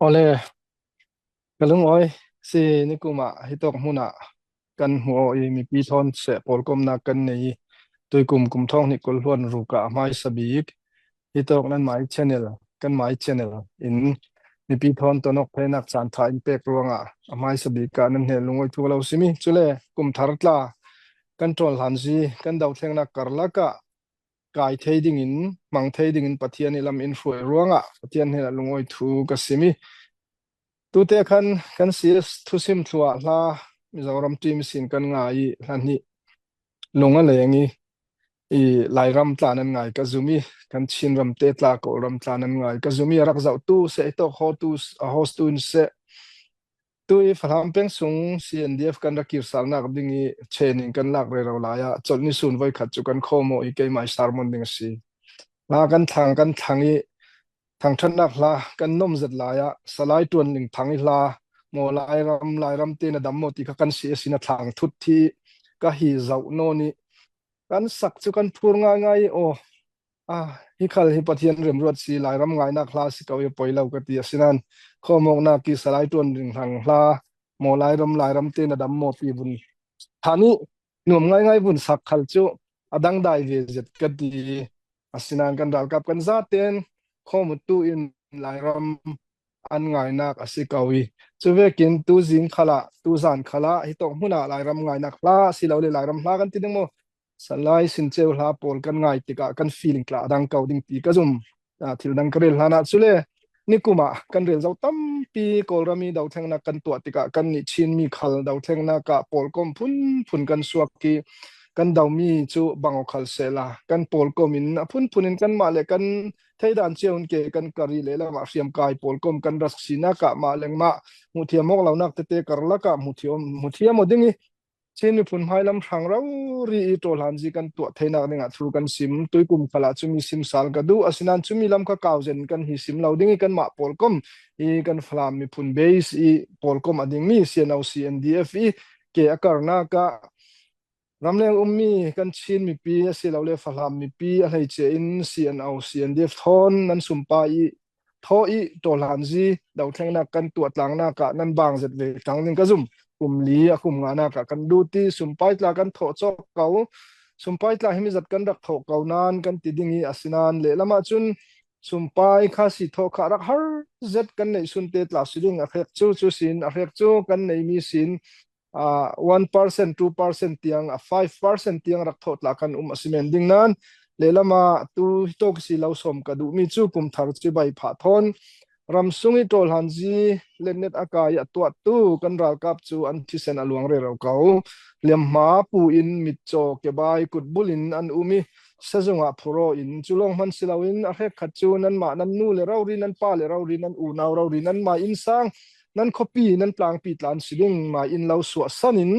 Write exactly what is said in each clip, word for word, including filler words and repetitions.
Awle, ka lungawi si, nikum ah hitawk hmun ah kan hmu aw i, mipi thawn seh pawlkomna kan nei i, tuikum kum thawng hnih kul hluan ruk ah a hmaisa bik hitawk nan mai channel, kan mai channel in mipi thawn tawnawk theinak caan tha in pek ruangah a hmaisa bik ah nan hneh lungawi thu ka lo sim i. Cule kum thar tla kan ṭawl hlanzi kan dothlengna karlak ah kai thei dingin, hmang thei dingin Pathian i lam in hruai ruangah Pathian hnenah lungawi thu ka sim i. Tute khan kan C S thusim thluah hla Mizoram team sin kan ngai i, hla hnih lung a leng i, i Lairam tla nan ngai ka zum i, kan Chin ramte tla Kawlram tla nan ngai ka zum i, a rak zohtu seh hitawk hotu, a hostu in seh, tu i Falam peng sung C N D F kan ra kirsalnak ding i training kan lak rero lai ah, Chawlhni sun voi khat cu kan khawm aw i, keimah i sermon ding a si. Hla kan thlang, kan thlang i, thangṭhatnak hla kan nom zet lai ah, Salai Tuan Ling Thang i hla, Maw Lairam, Lairam te na dam maw ti kha kan C S in a thlang thut hi ka hi zoh nawn i, kan sak cu kan phur ngaingai i, aw, a, hi khal hi Pathian remruat si, Lairam ngainak hla si ko i, a poi lo ka ti. Asinain khawmawknak i Salai Tuan Ling Thang hla, Maw Lairam, Lairam te na dam maw ti vun than i, nuam ngaingai vun sak khal cu a dangdai ve zet ka ti. Asinain kan ralkap kan zaten khawm tu in Lairam an ngainak a si ko i, cu vekin tu zing khal ah, tu zan khal ah hitawk hmun ah Lairam ngainak hla si lo le, Lairam hla kan ti ding maw, Salai Sinceu hla pawl kan ngai tikah kan feeling tla a dang ko ding ti ka zum. Aa, thil dang ka rel hlan ah, cule nikum ah kan rel zo tampi Kawlram i dothlengnak kan tuah tikah kannih Chin mi khal dothlengnak ah pawlkom phunphun kan suak i, kan domi cu bang aw khal sehla kan pawlkom in a phunphun in kanmah le kan theidan cio in ke kan kar i, lehlam ah hriamkai pawlkom kan rak sinak ah mah lengmah hmuhthiam awk lonak tete karlak ah hmuhthiam, hmuhthiam aw ding i, Chin miphun hmailam hrang rori i ṭawlhanzi kan tuah theinak dingah thu kan sim. Tuikum khal ah cumi sim sal ka duh, asinain cumi lam kha kau zen kan hi sim lo ding i, kanmah pawlkom i, kan Falam miphun base i pawlkom a dingmi C N O C N D F i ke a karnak ah ramleng ummi kan Chin mipi a si lo le Falam mipi a hleice in C N O C N D F thawn nan sumpai i, thaw i ṭawlhanzi dothlengnak kan tuah tlangnak ah nan bang zet ve tlang ding ka zum. Kum li a kum nganak ah kan lut i, sumpai tla kan thawh cawk ko, sumpai tla hi mi zat kan rak thawh ko nan kan ti ding i, asinain lehlam ah cun sumpai kha si thawh kha rak har zet kan neih sunte tla si ding. A hrek cu cu sin, a hrek cu kan neihmi sin, aa, one percent, two percent tiang, a five percent tiang rak thawh tla kan um a si men ding nan, lehlam ah tu hitawk si lo sawm ka duhmi cu kum thar cibai phah thawn ram sung i ṭawlhanzi letnet a kai a tuahtu kan ralkap cu an thisen a luang rero ko. Liamhma pu in mitcaw kebai kutbul in an um i, sezung ah phuraw in cu lawng hman si loin, a hrekkhat cu nanmah nan nu le rori, nan pa le rori, nan unau rori, nan mai inn sang, nan khuapi, nan tlangpi tlan si ding mai inn lo suahsan in,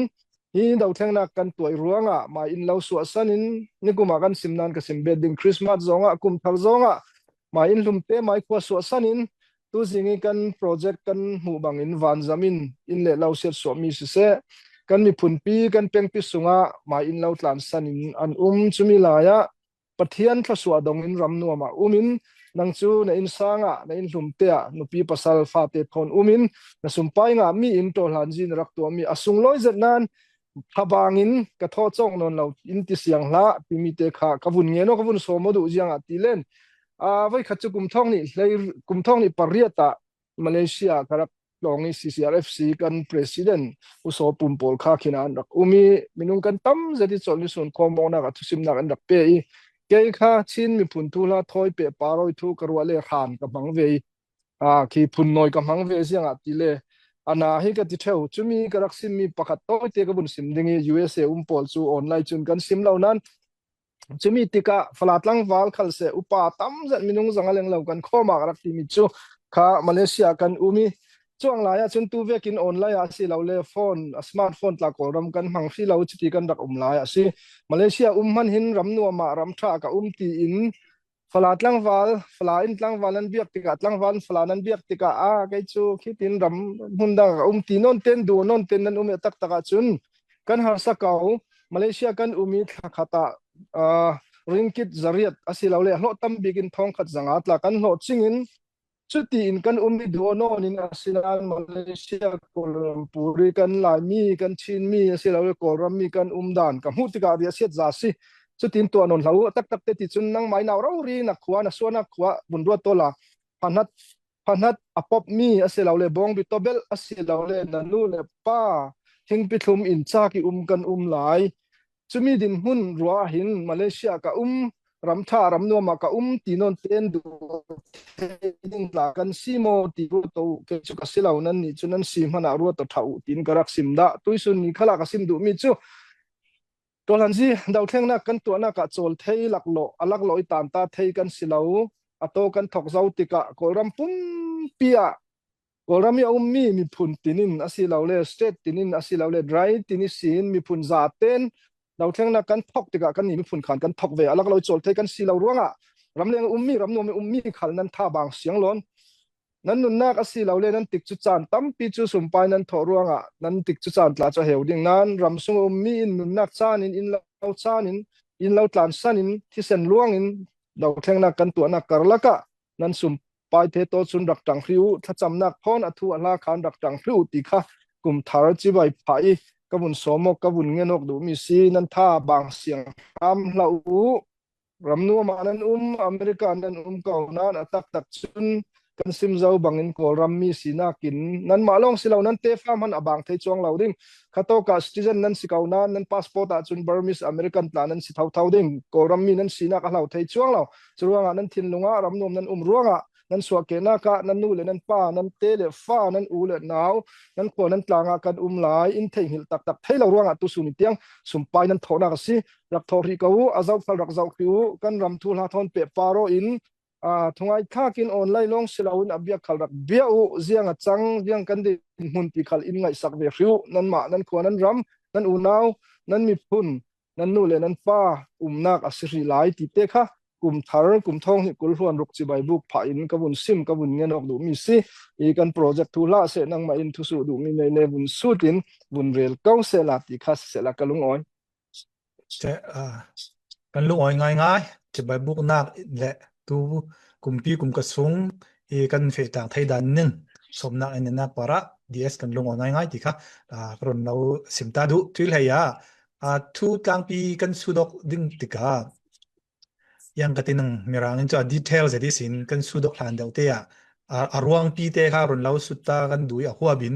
hi dothlengnak kan tuah i ruangah mai inn lo suahsan in, nikum ah kan sim nan ka sim bet ding, Christmas zawngah, kum thar zawngah mai inn hlumte mai khua suahsan in, tu zing i kan project kan hmuh bangin vanzam in inn le lo siatsuahmi siseh, kan miphunpi, kan pengpi sungah mai inn lo tlansan in an um. Cumi lai ah Pathian thluasuah dongin ram nuam ah um in, nang cu na inn sang ah, na inn hlumte ah nupi pasal fate thawn um in, na sumpai ngahmi in ṭawlhanzi na rak tuahmi a sunglawi zet nan thabangin ka thawh cawk nawn lo in ti siang hlah timi te kha ka vun ngen aw, ka vun sawm aw duh ziang ah ti len. Aa, voikhat cu kum thawng hnih hlei, kum thawng hnih pariat ah Malaysia ka rak tlawng i, C C R F C kan president U Saw Pum pawl kha khin ah an rak um i, minung kan tam zet i Chawlhni sun khawmawknak ah thusimnak an rak pe i, kei kha Chin miphun thuhla thawi peh, paroi thu ka ruah le hran ka hmang ve i, aa, khi phun nawi ka hmang ve ziang ah ti le, a na hi ka ti ṭheu. Cumi ka rak simmi pakhat tawite ka vun sim ding i, U S A um pawl cu online cun kan sim lo nan, cumi tikah Fala tlangval khal seh, upa tam zet, minung zanga leng lo kan khawm ah ka rak timi cu kha Malaysia kan um i, cuang lai ah cun tu vekin online ah a si lo le phone, a smartphone tla Kawlram kan hmang hrih lo, chiti kan rak um lai ah a si. Malaysia um hmanh hin ram nuam ah ram ṭha ah ka um tiin, Fala tlangval, Fala in tlangval nan biak tikah, tlangval in Fala nan biak tikah, a, kei cu khitin ram hmun dang ah ka um ti nawn ten, duh nawn ten nan um i, a taktak ah cun kan harsa ko. Malaysia kan um i, thla khat ah, aa, ringgit zariat a si lo le, a hlawh tam bik in thawngkhat zanga tla kan hlawh cing in, Cutiin kan um i duh aw nawn in a si nan Malaysia, Kuala Lumpur i kan Laimi, kan Chinmi a si lo le Kawlrammi kan um dan ka hmuh tikah riahsiat za si. Cutiin tuah nawn hlah uh, a taktakte ti cun nangmah i nau rori na khua, na suahnak khua vun ruat taw la, phanat phanat a popmi a si lo le bawngbi tawbelh a si lo le na nu le pa thingpi thlum in cak i um kan um lai. Cumi dinhmun ruah ah hin Malaysia ka um, ram ṭha ram nuam ah ka um ti nawn ten duh thei ding tla kan si maw ti ruat aw uh, kei cu ka si lo, nannih cu nan si hmanah ruat aw ṭha uh tiin ka rak sim dah. Tuisun ni khalah ka sim duhmi cu Tualhanzi dothlengnak kan tuahnak ah cawl thei laklawh, a laklawh i tanta thei kan si lo. A taw kan thok zo tikah Kawlram pumpi ah Kawlram i a ummi miphun tinin a si lo le state tinin a si lo le dry tin ihsin miphun zaten dothlengnak kan thok tikah kannih miphun khan kan thok ve. A laklawh i cawl thei kan si lo ruangah ramleng i ummi, ramnuam i ummi khal nan tha bang siang lawn. Nan nunnak a si lo le nan tikcu caan tampi cu sumpai nan thawh ruangah nan tikcu caan tla cu a heu ding. Nan ram sung a ummi in nunnak caan in, inn lo caan in, inn lo tlansan in, thisen luang in dothlengnak kan tuahnak karlak ah nan sumpai te taw cun rak ṭang hrih uh, thlacamnak thawn a thu a hla khan rak ṭang hrih uh ti kha kum thar cibai phah i ka vun sawm awk, ka vun ngen awk duhmi si. Nan tha bang siang hram hlah uh. Ramnuam ah nan um, America nan um ko nan a taktak cun kan sim zo bangin Kawlrammi sinak in nanmah lawng si lo, nan tefa hmanh a bang thei cuang lo ding. Khatawk ah citizen nan si ko nan, nan passport ah cun Burmese American tla nan si thotho ding. Kawlrammi nan sinak a hlo thei cuang lo. Curuangah nan thinlung ah ramnuam nan um ruangah nan suahkehnak ah nan nu le nan pa, nan te le fa, nan u le nau, nan khua nan tlang ah kan um lai. In theihngilh taktak thei lo ruangah tusun i tiang sumpai nan thawhnak a si. Rak thawh hrih ko uh, a zoh khal rak zoh hrih uh, kan ram thu hla thawn pehpar aw in, aa, thungai thlak in online lawng si lo in a biak khal rak bia uh, ziang a cang, ziang kan dinhmun ti khal in ngaihsak ve hrih uh. Nanmah, nan khua, nan ram, nan unau, nan miphun, nan nu le nan pa umnak a si hrih lai ti te kha kum thar, kum thawng hnih kul hluan ruk cibai buk phah in ka vun sim, ka vun ngen awk duhmi si. I kan project thu hlah seh, nangmah in thusuh duhmi nei le vun sut in vun rel ko sehla ti kha sehla ka lungawi. Ceh, aa, kan lungawi ngaingai, cibai buknak le tu kumpi kum ka sung i kan feh tlang thei dan ning sawmnak in nak parah D S kan lungawi ngaingai ti kha, aa, ka run lo sim ta duh. Tui hlei ah, aa, thu tlangpi kan sut awk ding tikah, yang ka ti nang Mirang in cu a detail zet ihsin kan sut awk hlan deuh te ah, a, a ruangpi te kha run lo sut ta kan duh i a huap in,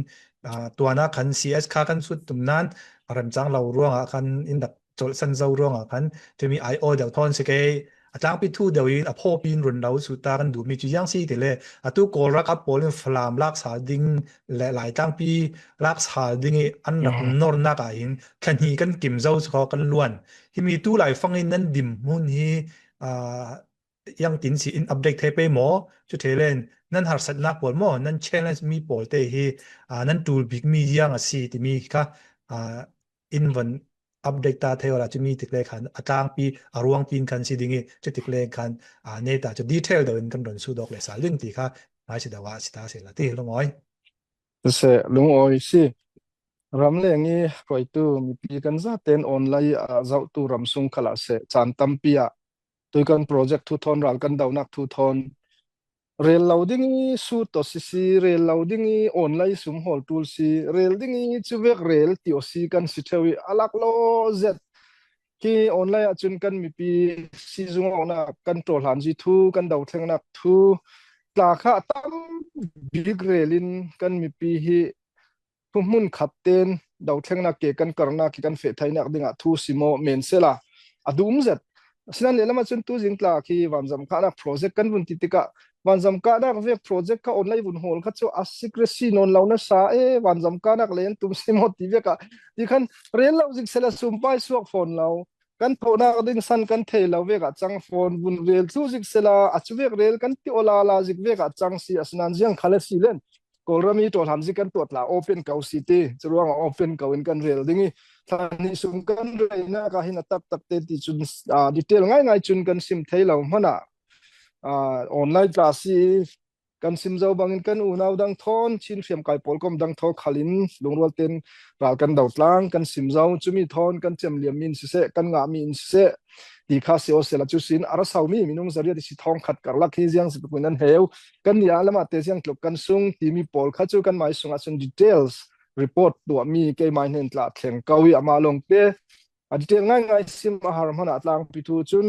a, tuan ah khan C S kha kan sut tum nan a remcang lo ruangah khan in rak colhsan zo ruangah khan cumi ai aw deuh thawn si ke, a tlangpi thu deuh in a phawpi in run lo sut ta kan duhmi cu ziang si ti le, atu Kawl ralkap pawl in Falam lak sal ding le Lai tlangpi lak sal ding i an rak nornak ah hin thla hnih kan kim zo si kho kan luan. Himi tu laifang in nan dim hmun hi, aa, ziang tin si in update thei pei maw? Cu thei len nan harsatnak pawl maw? Nan challenge mi pawl te hi, aa, nan tul bik mi ziang a si timi kha, aa, in von update ta thei awla cu mi tik le khan a tlangpi, a ruangpi in khan si ding i cu tik le khan, aa, neta cu detail deuh in kan run sut awk le sal ding ti kha ngai si deuh ah si ta sehla ti lungawi. Seh, lungawi si. Ramleng i hruaitu mipi kan zaten online a zohtu ram sung khalah seh, caan tampi ah tui kan project thu thawn, ral kan dohnak thu thawn, rel lo ding i sut aw si si, rel lo ding i online sum hawl ṭul si, rel ding i cu vek rel ti aw si kan si ṭheu i a laklawh zet. Khi online ah cun kan mipi si zung awknak, kan ṭawhlanzi thu, kan dothlengnak thu tla kha a tam bik rel in kan mipi hi thuhmun khat tein dothlengnak ke kan karnak i kan feh theinak dingah thu si maw men sehla a dum zet. Asinan lehlam ah cun tuzing tla khi vanzam kahnak project kan vun ti tikah vanzam kahnak vek project kha online vun hawl kha cu a secrecy nawn lo nasa e, vanzam kahnak lei an tum si maw ti vek ah ti khan rel lo zik sehla sumpai suak fawn lo. Kan thawhnak ding san kan thei lo vek ah cang fawn, vun rel thluh zik sehla a cu vek rel kan ti aw lala zik vek ah cang si, asinan ziang khal a si len Kawlram i ṭawhlanzi kan tuah tla open ko si ti, curuangah open ko in kan rel ding i, thla hnih sung kan reinak ah hin a taktak te ti cun, aa, detail ngaingai cun kan sim thei lo hmanh ah, aa, online tla si i, kan sim zo bangin kan unau dang thawn, Chin hriamkai pawlkom dang thaw khalin Lungrual ten ral kan do tlang, kan sim zo, chumi thawn kan cem liam mi in siseh, kan ngah mi in siseh, ti kha si aw sela chu sin, a ra sau mi minung zariat i si thawng khat karlak hi ziang si tukin an heu, kan ni a lamah te ziang tluk kan sung, ti mi pawl kha chu kan mai sungah chun details report tuah mi keimai hnen tla thleng ko i ama lawng te, a detail ngai ngai sim a har hmanah tlangpi thu chun,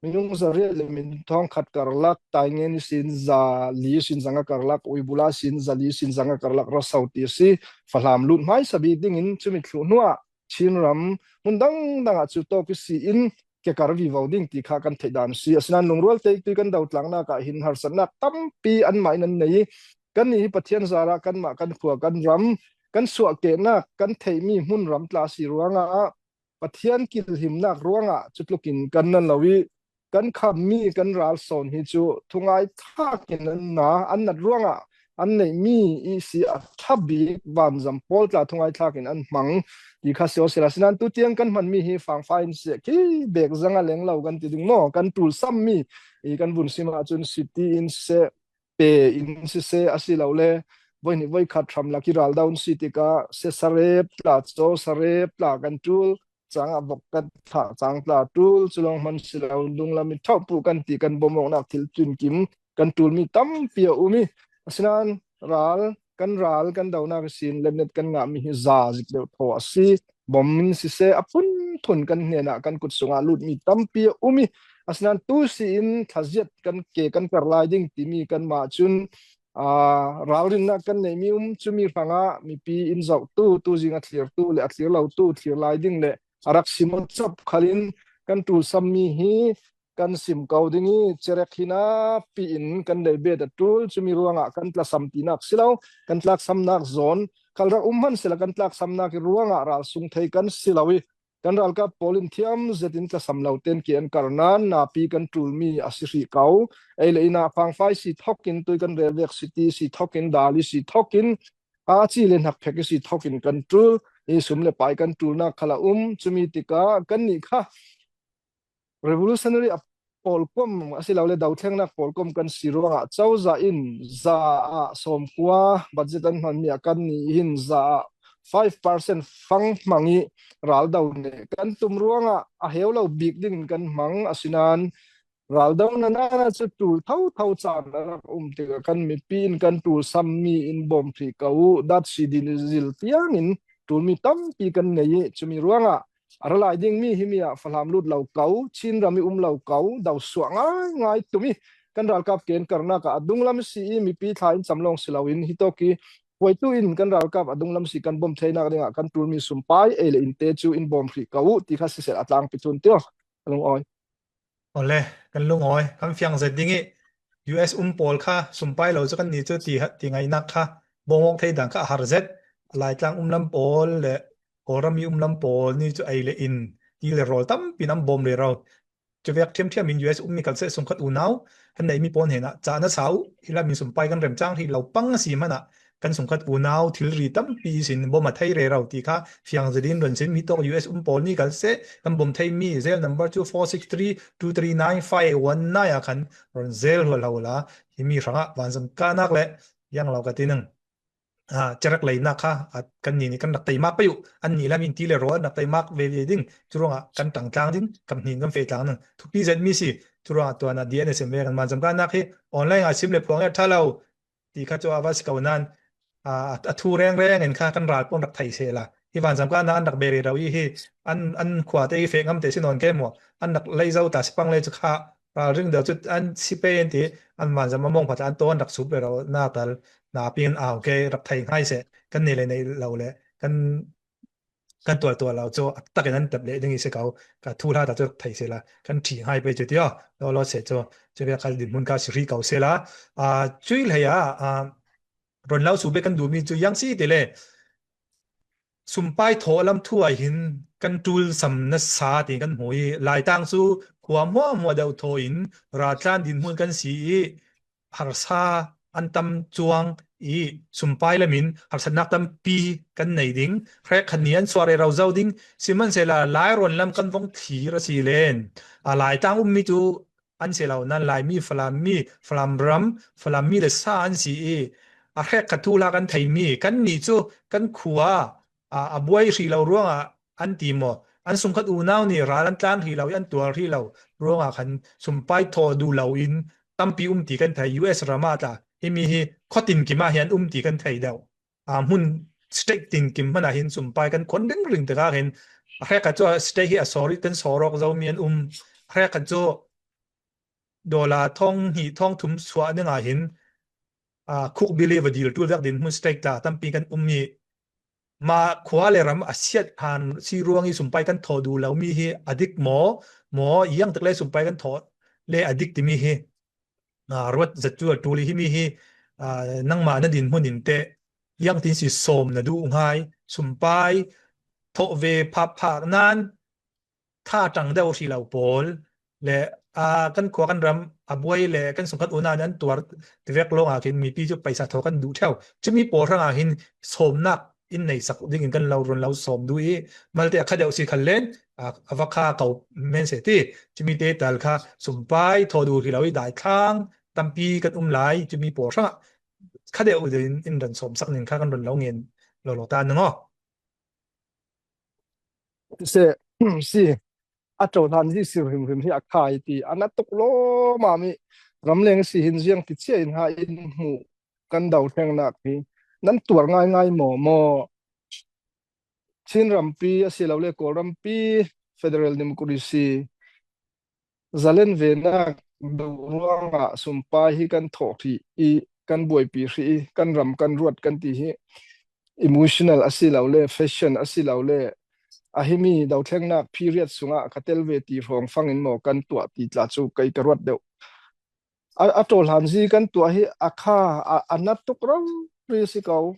minung zariat le min thawng khat karlak, Taingen i sin za li i sin zanga karlak, Uibula i sin za li i sin zanga karlak, ra sau ti si, fahlam lut hmaisa bik dingin chumi thluh hnuah Chin ram hmun dang dangah chu tawk i si in ke kar vivo ding ti kha kan theih dan si. Asinan Lungrual te tui kan do tlangnak ah hin harsatnak tampi anmah in an nei. Kan ni hi Pathian zarah kanmah kan khua kan ram kan suahkehnak kan theihmi hmun ram tla si ruangah Pathian kilhimnak ruangah cutlukin kan nan lo i kan khammi kan ral sawn hi chu thungai thakin an na, an nat ruangah an neihmi i si a tha bik vanzam pawl tla thungai thakin an hmang ti kha si aw sela. Asinan tutiang kan hmanmi hi fangfai in siseh, khi bek zanga leng lo kan ti ding maw, kan tul sammi i kan vun simah chun siti in siseh, pe in siseh, a si lo le voi hnih voi khat hram lak i ral do in si tikah sesarep tla, cawsarep tla kan tul, cangah vok kan thah cang tla tul, culawng hman si lo, dunglam i thawh puh kan ti, kan bawmawknak thil tun kim kan tulmi tampi a um i, asinan ral, kan ral kan donak i sin letnet kan ngahmi hi za zik deuh thaw a si. Bawm in siseh, a phunphun kan hnenah kan kut sungah lutmi tampi a um i, asinan tu si in thaziat kan ke kan kar lai ding timi kanmah chun, aa, ralrinnak kan neihmi um, chumi hrangah mipi in zohtu, tu zing a thlirtu le a thlir lotu thlir lai ding le a rak sim aw chap khalin kan tul sammi hi kan sim ko ding i, cherek hi napi in kan lei bet a tul, chumi ruangah kan tlasam tinak si lo, kan tlaksamnak zawn khal rak um hman sela kan tlaksamnak i ruangah ral sung thei kan si lo i, kan ralkap pawl in thiam zetin tlasam lo ten ke an kar nan napi kan tulmi a si hrih ko. Ei le inah fangfai si thokin, tui kan rel vek siti si thokin, dali si thokin, a chi le hnak phek i si thokin kan tul i, sum le pai kan tulnak khal a um. Chumi tikah kan nih kha revolutionary a pawlkom a si lo le dothlengnak pawlkom kan si ruangah cozah in za ah sawmkua budget an hmanmi ah kan nih hin za ah five percent fang hmang i ral do ne kan tum ruangah a heu lo bik dingin kan hmang. Asinan ral do na nana cu tul thotho caan a rak um tikah kan mipi in kan tul sammi in bawm hrih ko uh, dat si din zil tiangin tulmi tampi kan nei i, chumi ruangah a ra lai dingmi himi ah fahlam lut lo ko, Chin ram i um lo ko, do suah ngaingai tum i, kan ralkap ken karnak ah a dunglam si i, mipi thla in cam lawng si loin, hitawk i puaitu in kan ralkap a dunglam si kan bawm theinak dingah kan tulmi sumpai ei le in te cu in bawm hrih ko uh, ti kha sisel a tlangpi thun tio. A lungawi. Awle, kan lungawi, kan fiang zet ding i, U S um pawl kha sumpai lo cu kan ni cu ti, ti ngaihnak kha bawmawk thei dan kha a har zet. Laitlang um lam pawl le Kawlram i um lam pawl ni cu ei le in ti le rawl tampi in an bawm rero. Cuvek ṭhiamṭhiam in U S ummi kal seh sungkhat unau kan neihmi pawl hnenah cahna sa uh, hi lam in sumpai kan remcang hrih lo pang a si hmanah kan sungkhat unau thilri tampi sin bawm a thei rero ti kha fiang zet in run sin. Hitawk U S um pawl ni kal seh kan bawm theimi zel number cu four six three two three nine five one nine ah khan run zel hual hau la, himi hrangah vanzam kahnak le yang lo ka ti ning. Aa, cerek leinak kha, aa, kan ni nih kan rak teimak pei uh. An ni lam in ti le rawl an rak teimak veve ding. Curuangah kan ṭangtlang ding, kan hnin kan feh tlang ding. Thupi zetmi si. Curuangah tuanah D N S M ve kan vanzam kahnak hi online ah sim le phuang le ṭha lo ti kha cu a va si ko nain, aa, a thu rengreng in kha kan ral pawn rak thei sehla. Hi vanzam kahnak an rak be rero i hi an, an khua te i feh ngam te si nawn ke maw? An rak lei zo ta si pang le cu kha ralring deuh cu an si pe in ti an vanzam a mawng phat an taw an rak sup rero na tal napi an au ke rak thei ngai seh. Kan nei le nei lo le kan, kan tual tual lo cu a takin an tep leh ding i si ko. Ka thu hla ta cu rak thei sehla kan ṭhi ngai pe cu ti aw. Lo lo seh cu cu ve kha dinhmun kha si hrih ko sehla, aa, cui hlei ah, aa, ron lo su bek kan duhmi cu yang si ti le sumpai thawh lam thu ah hin kan ṭul sam nasa ti kan hmu i, Laitang cu khua hmuahhmuah deuh thaw in raltlan dinhmun kan si i, harsa an tam cuang i, sumpai lam in harsatnak tampi kan nei ding. Hrek khat ni an suah rero zo ding. Sihmanhsehlaw Lai rawn lam kan vong thlir a si len, a Laitang ummi cu an si lo nan, Laimi, Falam mi, Falam ram, Falam mi le sa an si i, a hrek khat thu hla kan thei mi, kan nih cu kan khua, a, a buai hrih lo ruangah an ti maw? An sungkhat unau nih ral an tlan hrih lo i an tuar hrih lo ruangah khan sumpai thawh duh lo in tampi um ti kan thei. U S ram ah tla himi hi khuatin kim ah hi an um ti kan thei deuh. A hmun state tin kim hmanah hin sumpai kan khuan ringring tikah hin a hrek khat cu a state hi a sawrit kan sawr awk zomi an um. A hrek khat cu dollar thawng hnih thawng thum suah dingah hin, aa, khuk bili va dil ṭul vek din hmun state tla tampi kan um i, mah khua le ram a siat han si ruang i sumpai kan thawh duh lo mi hi a dik maw? Maw, iang tak le sumpai kan thawh le a dik timi hi, aa, ruat zat cu a ṭul i, himi hi, aa, nangmah na dinhmun in teh iang tin si sawm na duh ngai? Sumpai thawh ve phap phak nan tha ṭang deuh hrih lo pawl le, aa, kan khua kan ram a buai le kan sungkhat unau nih an tuar ti vek lawngah khin mipi cu paisa thaw kan duh ṭheu. Cumi pawl hrangah hin sawmnak in nei sak dingin kan lo run lo sawm duh i, malte a kha deuh si khan len, aa, a va kha ko men seh ti. Cumi te tal kha sumpai thawh duh hrih lo i daithlang tampi kan um lai, cumi pawl hrangah kha deuh in, in ran sawm sak ning kha kan run lo ngen lo lo ta ning aw. Se, si, a ṭo hlan hi si hrimhrim hi a kha i ti, a na tuk lawmam i, ramleng si hin ziang ti cia in ha in hmuh kan do thlengnak hi nan tuar ngaingai maw, maw? Chin rampi a si lo le Kawl rampi, Federal Democracy, zalen venak duh ruangah sumpai hi kan thawh hrih i, kan buaipi hrih i, kan ram kan ruat kan ti hi emotional a si lo le, fashion a si lo le, a himi dothlengnak period sungah ka tel ve ti hrawng fangin maw kan tuah ti tla cu kei ka ruat deuh. A, a ṭawlhan zi kan tuah hi a kha, a, a na tuk rori si ko.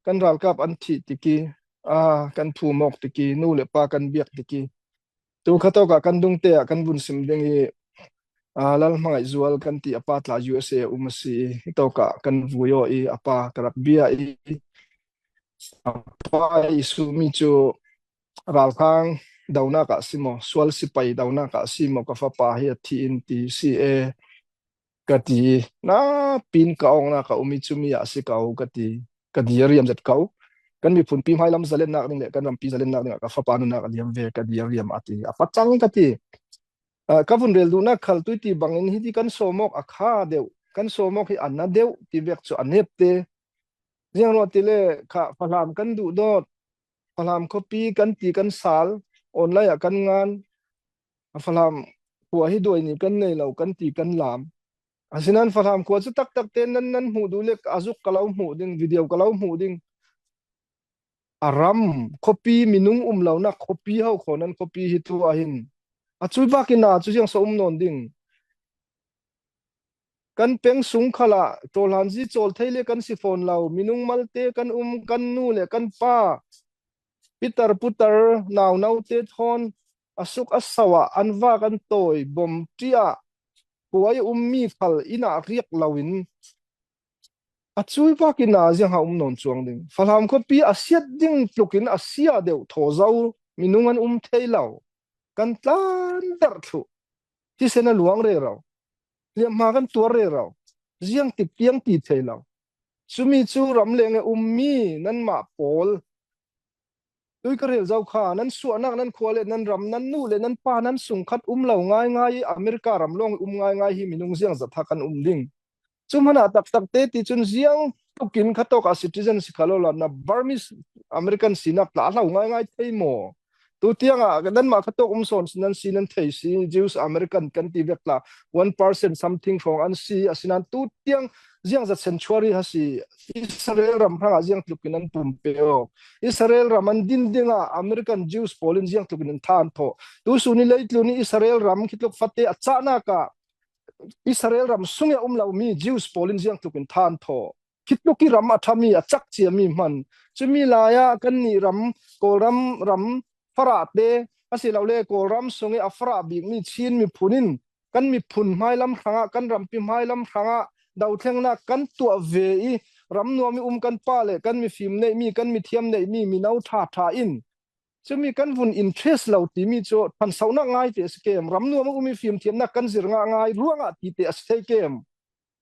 Kan ralkap an thih tik i, a, kan phum awk tik i, nu le pa kan biak tik i, tu kha tawkah kan dungte ah kan vun sim ding i, aa, Lalhmangaih Zual kan ti a pa tla U S A a um a si i, hitawkah kan vui aw i, a pa ka rak bia i, a pa i sumi cu ralkhang donak ah si maw, sual sipai donak ah si maw, ka fapa hi a thi in ti si e. Ka ti, na pin ka awngnak a um i cumi ah a si ko ka ti, ka dir riam zet ko. Kan miphunpi hmailam zalennak ding le kan rampi zalennak dingah ka fapa nunnak a liam ve, ka dir riam a ti, a pacang ka ti. Ah, ka vun rel duhnak khal tuiti bangin hiti kan sawm awk a kha deuh, kan sawm awk hi a na deuh ti vek cu a nep te. Ziangruah ti le kha Falam kan duhdawt, Falam khuapi kan ti kan sal, online ah kan ngan, a Falam khua hi duai ni kan nei lo kan ti kan lam. Asinan Falam khua cu taktak te nan, nan hmuh duh le a zuk ka lo hmuh ding, video ka lo hmuh ding. A ram, khuapi, minung um lonak khuapi ho kho nan khuapi hi tu ah hin. A cui bak in a cu ziang so um nawn ding. Kan peng sung khalah ṭawlhan zi cawl thei le kan si fawn lo, minung malte kan um, kan nu le kan pa, pitar putar, nauno te thawn a suk a sau ah an vak an tawi, bom ṭi ah khua i um mi khal inn ah riak loin a cui bak in a ziang ha um nawn cuang ding. Falam khuapi a siat ding tlukin a sia deuh thaw zo minung an um thei lo. Kan tlan darh thluh. Thisen a luang rero. Hliamhma kan tuar rero. Ziang tik tiang ti thei lo. Cumi cu ramleng e um mi nanmah pawl, tui ka rel zo kha, nan suahnak, nan khua le nan ram, nan nu le nan pa, nan sungkhat um lo ngaingai i America ram lawng i um ngaingai hi minung ziang zat ha kan um ding. Cu hmanah taktak te ti cun ziang tukin kha tawk ah citizen si kha lo la, na Burmese American sinak tla a hlo ngaingai thei maw? Tu tiang ah nanmah kha tawk um sawn si nan si nan thei si, Jews American kan ti vek tla, one percent something hrawng an si, asinan tu tiang ziangzat century ha si, Israel ram hrangah ziangtlukin an pumpe awk. Israel ram an din dingah American Jews pawl in ziangtlukin an than thawh. Tu sun i leitlun i Israel ram khitluk fate a cahnak ah Israel ram sung i a um lomi Jews pawl in ziangtlukin than thawh. Khitluk i ram a ṭhami a cak ciami hman. Cumi lai ah kannih ram, Kawlram ram, Farah te, asilole Kawlram sung i a Farah bikmi Chin miphun in kan miphun hmailam hrangah, kan rampi hmailam hrangah dothlengnak kan tuah ve i, ram nuam i um kan pa le kan mifim neihmi, kan mithiam neihmi mino ṭha ṭha in Cumi kan vun interest lo timi cu ṭhansohnak ngai te a si kem, ram nuam a um i fimthiamnak kan zir ngah ngai ruangah ti te a si thei kem.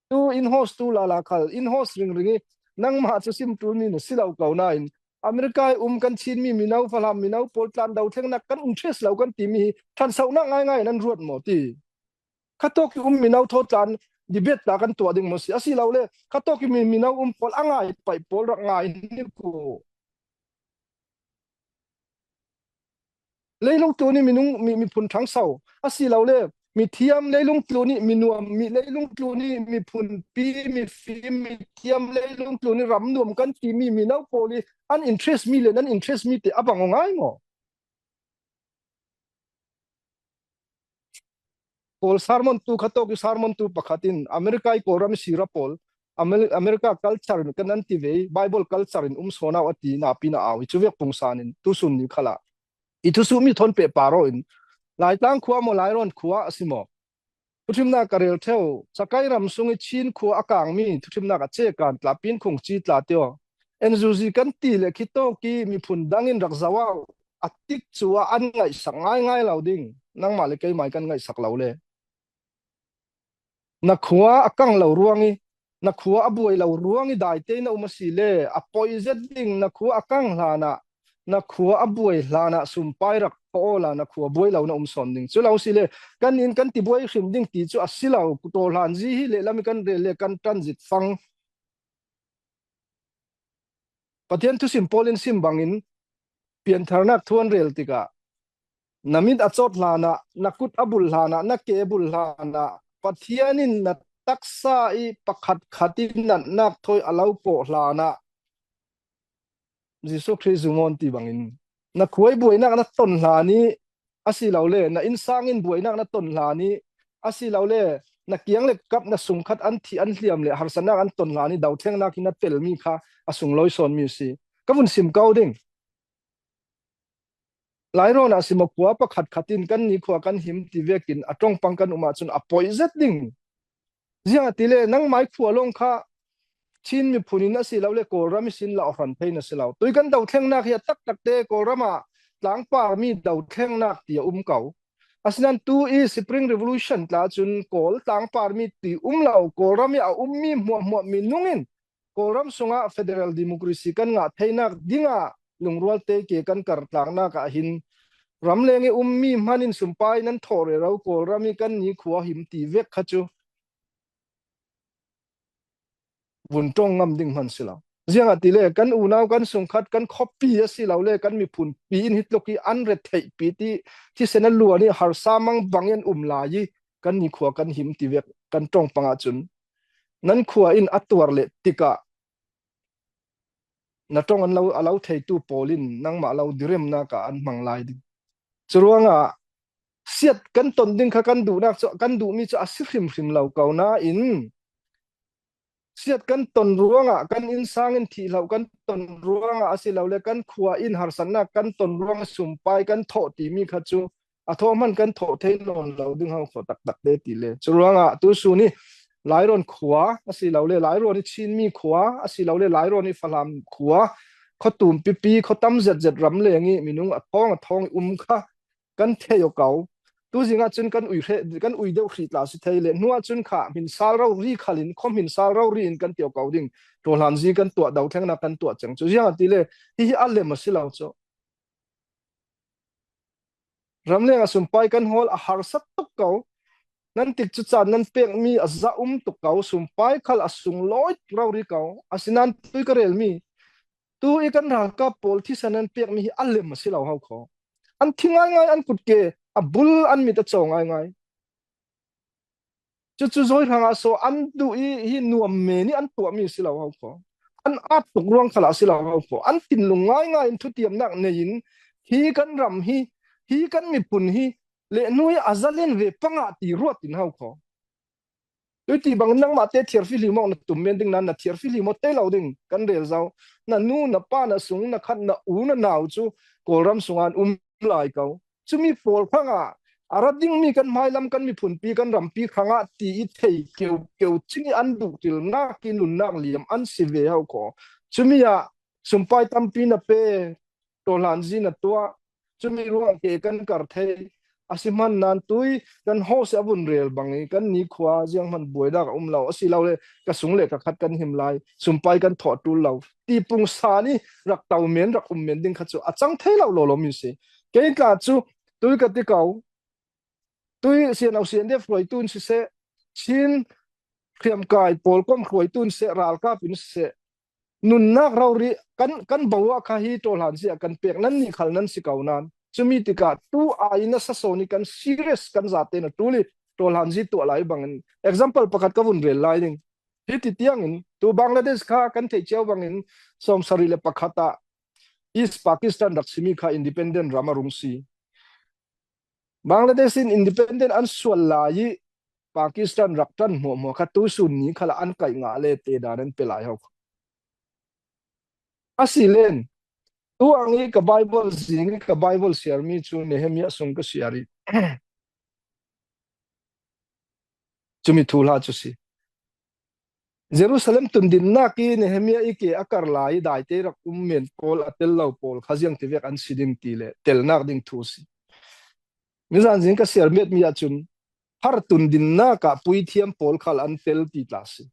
Tu in host tu lala khal, in host ringring i nangmah cu sim ṭulmi na si lo ko nain, America i um kan Chinmi mino, Falam mino pawl tlan dothlengnak kan interest lo kan timi hi ṭhansohnak ngaingai in an ruat maw ti. Khatawk i um mino thaw tlan debate tla kan tuah ding maw si? Asilole khatawk i mi mino um pawl a ngai paih pawl rak ngai ni ku. Leilung tlun i minung, mi, miphun ṭhangso, asilole mithiam leilung tlun i minuam, mi leilung tlun i miphunpi, mifim, mithiam leilung tlun i ram nuam kan timi mino pawl i an interest mi le nan interest mi te a bang aw ngai maw? Kawl sermon tu khatawk i sermon tu pakhat in America i Kawlram i sira pawl Amer-, America culture in kan an ti ve, Bible culture in um sawn au a ti napi na au i cu vek pungsan in tusun ni khalah i thusuhmi thawn pehpar aw in Laitlang khua maw, Lairawn khua a si maw? Thuṭhimnak ka rel ṭheu, Sakai ram sung i Chin khua a kangmi thuṭhimnak a cekan tla, Pinkhung ci tla tio, N U G kan ti le khitawk i miphun dang in rak zoh au a tik cu ah an ngaihsak ngaingai lo ding, nangmah le keimah i kan ngaihsak lo le. Na khua a kang lo ruang i, na khua a buai lo ruang i daite na um a si le, a poi zet ding, na khua a kang hlanah, na khua a buai hlanah sumpai rak thaw awla na khua buai lo na um sawn ding. Cu lo si le, kan in kan ti buai hrim ding ti cu a si lo, tawhlan zi hi lehlam i kan rel le kan ṭan zit fang. Pathian thusim Paul in sim bangin piantharnak thu an rel tikah, na mit a cawt hlanah, na kut a bul hlanah, na ke a bul hlanah, Pathian in na taksa i pakhat khat i natnak thawi a lo kawh hlanah, Jesuh Khrih zumawng ti bangin na khua i buainak na ton hlan i, asilole na innsang in buainak na ton hlan i, asilole na kiang le kap na sungkhat an thih an hliam le harsatnak an ton hlan i dothlengnak hi na telmi kha a sunglawi sawnmi a si. Ka vun sim ko ding. Lairawn ah si maw, khua pakhat khat in kan ni khua kan him ti vekin a ṭongpang kan um ahcun a poi zet ding. Ziangahtile nangmai khua lawng kha Chin miphun in asilole Kawlram i sin la a hran thei na si lo. Tui kan dothlengnak hi a taktakte Kawlram ah tlangparmi dothlengnak ti a um ko. Asinan tu i Spring Revolution tla cun Kawl tlangparmi ti um lo, Kawlram i a ummi hmuahhmuah minung in Kawlram sungah federal democracy kan ngah theinak dingah lungrualte ke kan kartlaknak ah hin ramleng i ummi hman in sumpai nan thawh rero, Kawlram i kan ni khua him ti vek kha cu vun ṭong ngam ding hman si lo. Ziangahtile kan unau kan sungkhat kan khuapi asilole kan miphunpi in hi tluk i an retheihpi ti thisen a luan i harsa mang bang i an um lai i kan ni khua kan him ti vek kan ṭongpang ahcun nan khua in a tuar leh tikah na ṭong an lo, a lo theitu pawl in nangmah lo diremnak ah an hmang lai ding. Curuangah siat kan ton ding kha kan duhnak cu, kan duhmi cu a si hrimhrim lo ko nain siat kan ton ruangah, kan innsang in thih hloh kan ton ruangah asilole kan khua in harsatnak kan ton ruangah sumpai kan thawh timi kha cu a thawh hman kan thawh thei nawn lo ding hau kho taktak te ti le. Curuangah tu sun i Lairawn khua asilole Lairawn i Chinmi khua asilole Lairawn i Falam khua, khuatum pipi, khuatam zetzet ramleng i minung a thawng a thawng i um kha kan thei aw ko. Tu zing ahcun kan ui hre, kan ui deuh hrih tla si thei le. Hnu ahcun kha hminsal rori khal in, khuahminsal rori in kan ti aw ko ding. Ṭawhlan zi kan tuah, dothlengnak kan tuah cang cu. Ziangahtile hihi a lem a si lo cu. Ramleng a sumpai kan hawl a harsa tuk ko. Nan tik cu caan nan pekmi a za um tuk ko. Sumpai khal a sunglawi rori ko. Asinan tui ka relmi, tu i kan ralkap pawl thisen an pekmi hi a lem a si lo hau kho. An thi ngaingai, an kutke a bul, an mit a caw ngaingai. Cucu zawi hrangah so an duh i hi nuam men i an tuahmi a si lo hau kho. An at tuk ruang khalah a si lo hau kho. An thinlung ngaingai in thutiamnak nei in hi kan ram hi, hi kan miphun hi lehnu i a zalen ve pangah ti ruat in hau kho. Tui ti bangin nangmah te thiarfihlim awk na tum men ding nan na thiarfihlim aw te lo ding kan rel zo. Na nu, na pa, na sung, na khat, na u, na nau cu Kawlram sungah an um lai ko. Cumi pawl hrangah a rat dingmi kan hmailam, kan miphunpi, kan rampi hrangah ti i thei keu keu cing i an duhtilnak i nunnak liam an si ve hau kho. Cumi ah sumpai tampi na pe, ṭawhlan zi na tuah, Cumi ruang ke kan kar thei. A si hman nan tui kan hawh se a vun rel bang i kan ni khua ziang hman buai dak a um lo. A si lo le ka sung le ka khat kan him lai. Sumpai kan thawh tul lo. Ti pung sa ni rak tau men rak um men ding kha cu a cang thei lo lo lo mi si. Kei tla cu tui ka ti ko. Tui sian au sian def ruai tun si se. Chin hriamkai pawl kom ruai tun se ralkap in si se. Nunnak rori kan kan bo ah kha hi tawhlan si a kan pek nan ni khal nan si ko nan. Cumi tikah tu ai na sa so ni kan serious kan zate na tuli tawhlan zi tuah lai bangin example pakhat ka vun rel lai ding. Hiti tiangin tu Bangladesh kha kan theih ciau bangin sawmsari le pakhat ah East Pakistan rak simi kha independent ram a rung si. Bangladesh in independent an sual lai i Pakistan rak tan hmuahhmuah kha tu sun ni khala an kaih ngah le te dan an pe lai ho. A si len tu ang i ka Bible zing i ka Bible siar mi cu Nehemiah sung ka siar i cumi thu hla cu si. Jerusalem tundinnak i Nehemiah i ke a kar lai i daite rak um men pawl a tel lo pawl kha ziang tivek an si ding ti le telnak ding thu si. Mizan zing ka siar miat mi ahcun har tundinnak ah puithiam pawl khal an tel ti tla si.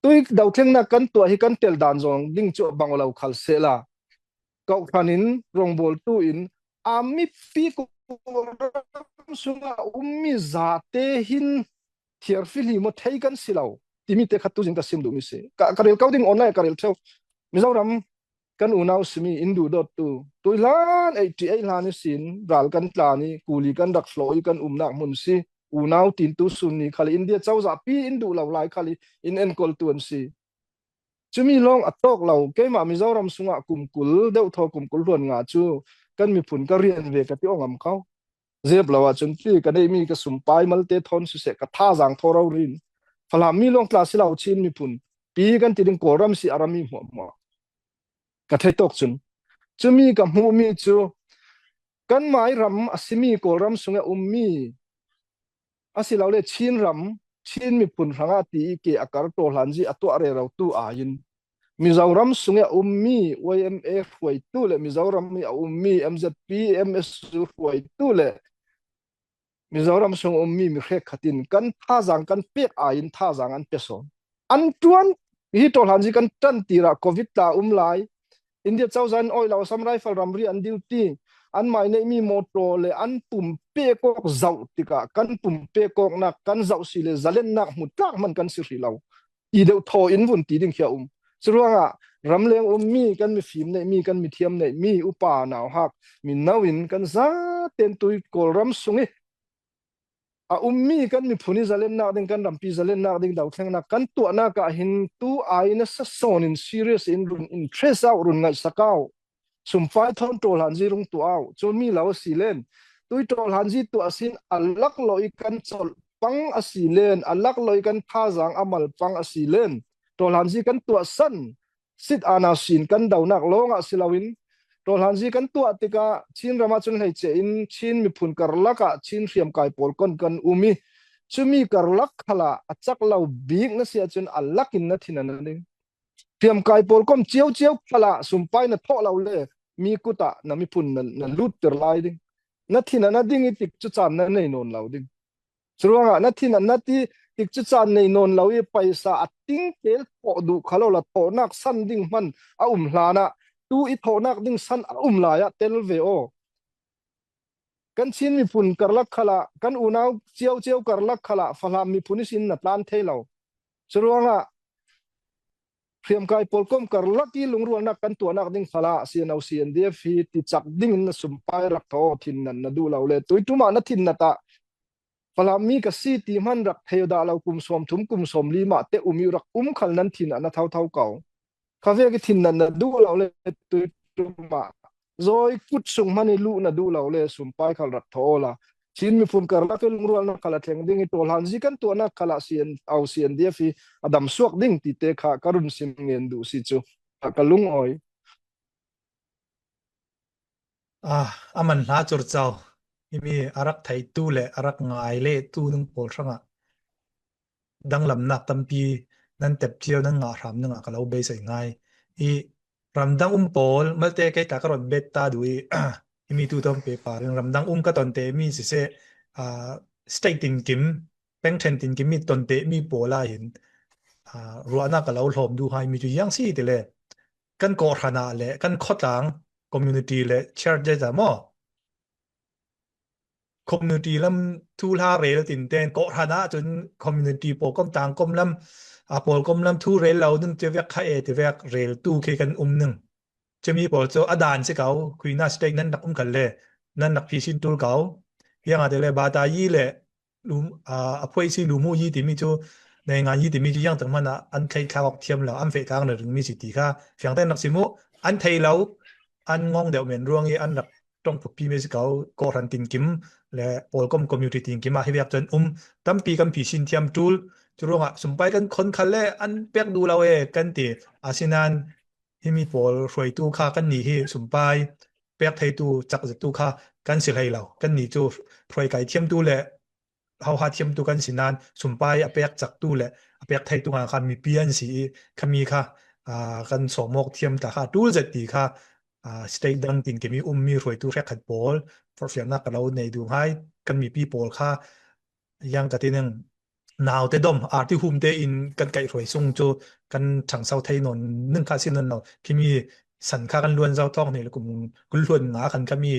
Tui dothlengnak kan tuah hi kan tel dan zong ding cu a bang lo khal sehla. Kawhhran in rongbawltu in a mipi Kawlram sungah ummi zate hin thiarfihlim aw thei kan si lo timi te khat tuzing ka sim duhmi si. Ka, ka rel ko ding online ka rel ṭheu. Mizoram kan unau simi in duhdawttu tui hlan eighty eight hlan ihsin ral kan tlan i kuli kan rak hlawh i kan umnak hmun si. Unau tin tu sun ni khal i India cozah pi in duh lo lai khal i in enkoltu an si. Cumi lawng a tawk lo, keimah Mizoram sungah kum kul deuh thaw kum kul hluan nga cu kan miphun ka rian ve ka ti aw ngam kho. Zep lo ahcun ti ka neihmi ka sumpai malte thawn siseh ka thazaang thaw rori in Falam mi lawng tla si lo Chin miphun pi kan ti ding Kawlram si a rami hmuahhmuah ka thei tawk cun cumi ka hmuhmi cu kanmai ram a simi Kawlram sungah ummi a si lo le Chin ram, Chin miphun hrangah ti i ke a kar tawhlanzi a tuah rero tu aiin Mizoram sungah ummi Y M A hruaitu le Mizoram i a ummi M Z P, M S U hruaitu le Mizoram sung ummi mi hrekkhat in kan thazaang kan pek aiin thazaang an pe sawn. An ṭuan hi tawhlanzi kan ṭan tirah covid tla um lai. India cozah in awih lo Assam Rifle ramri an duty an mai neihmi mawṭaw le an pumpe kawk zoh tikah kan pumpe kawknak kan zoh si le zalennak hmu tlak hman kan si hrih lo. I deuh thaw in vun ti ding khi a um. Curuangah ramleng ummi kan mifim neihmi kan mithiam neihmi upa nauhak mino in kan zaten tui Kawlram sung i a ummi kan miphun i zalennak ding kan rampi zalennak ding dothlengnak kan tuahnak ah hin tu ai nasa sawn in serious in run interest au run ngaihsak au. Sumpai thawn tawhlanzi rung tuah au. Cumi lo a si len tui tawhlanzi tuah a sin a lak lo i kan colh pang a si len a lak lo i kan thazaang a mal pang a si len tawhlanzi kan tuah san sit ana sin kan donak lawngah si loin tawhlanzi kan tuah tikah Chin ram ahcun hleice in Chin miphun karlak ah Chin hriamkai pawl kon kan um i cumi karlak khalah a cak lo bik na si ahcun a lak in na thin a na ding. Hriamkai pawl kom cio cio khalah sumpai na thawh lo le mi kut ah na miphun na, na lut ter lai ding. Na thin a na ding i tik cu caan na nei nawn lo ding. Curuangah na thin a na ti tik cu caan nei nawn lo i paisa a tingtel thawh duh kha lo la thawhnak san ding hman a um hlanah tu i thawhnak ding san a um lai ah tel ve aw. Kan Chin miphun karlak khalah kan unau cio cio karlak khalah Falam miphun ihsin na tlan thei lo. Curuangah hriamkai pawl kom karlak i lungrualnak kan tuahnak ding khalah C N O C N D F hi ticak dingin na sumpai rak thaw thin nan na duh lo le tuiṭum ah na thin na tah Falam mi ka si ti hman rak thei dah lo kum sawm thum kum sawm li mah te um i rak um khal nan thin ah na tho tho ko. Kha vek i thin nan na duh lo le tuiṭum ah zawi kut sung hman i luh na duh lo le sumpai khal rak thaw awla Chin miphun karlak i lungrualnak khal a thleng ding i tawhlanzi kan tuahnak khalah C N O C N D F i a damsuak ding ti te kha ka run sim ngen duh si cu ka lungawi. Ah, a man hla curcau. Himi a rak theitu le a rak ngai le tu ning pawl hrangah danglamnak tampi nan tep cio nan ngah hram ningah ka lo beisei ngai. I ramdang um pawl malte kei ta ka ron bet ta duh i Himi tu tawm pe parin ramdang um ka tonte mi siseh, aa, state tinkim, pengthen tinkim mi tonte mi pawl ah hin, aa, ruahnak ka lo hlawm duh hai mi cu ziang si ti le kan kawhhran ah le kan khawtlang community le church ah maw? Community lam thuhla rel tinten kawhhran ah cun community pawlkom tangkom lam, aa, pawlkom lam thu rel lo ning tivek kha e tivek rel tu khi kan um ning. Cumi pawl cu a dan si ko, khuina state nan rak um khat le nan rak phisin tul ko. Ziangahtile bata yi le lum, aa, a phuai si lumu yi timi cu, naingan yi timi cu ziangtak hmanh ah an thleihthlak awk thiam lo, an feh tlang ringring mi si ti kha fiangtein rak si mu. An thei lo, an ngawng deuh men ruang i an rak ṭong phuppi mi si ko, kawhhran tinkim le pawlkom community tinkim ah hi viak cun um tampi kan phisin thiam tul. Cu ruangah sumpai kan khon khat le an pek duh lo e kan ti. Asinain himi pawl hruaitu kha kannih hi sumpai pek theitu, cak zetu kha kan si hlei lo. Kannih cu hruai kai thiamtu le hoha thiamtu kan si nain sumpai a pek caktu le a pek theitu nga kha mipi an si i khami kha, aa, kan sawm awk thiam ta kha tul zet ti kha, aa, state dang tinkim i ummi hruaitu hrekkhat pawl forhfialnak ka lo nei duh ngai. Kan mipi pawl kha ziang ka ti ning, naute dom, arti humte in kan kaihhruai sung cu kan ṭhangso thei nawn ning kha si nawn lo. Khimi san kha kan luan zo thawng hnih le kum kul hluan nga khan khami,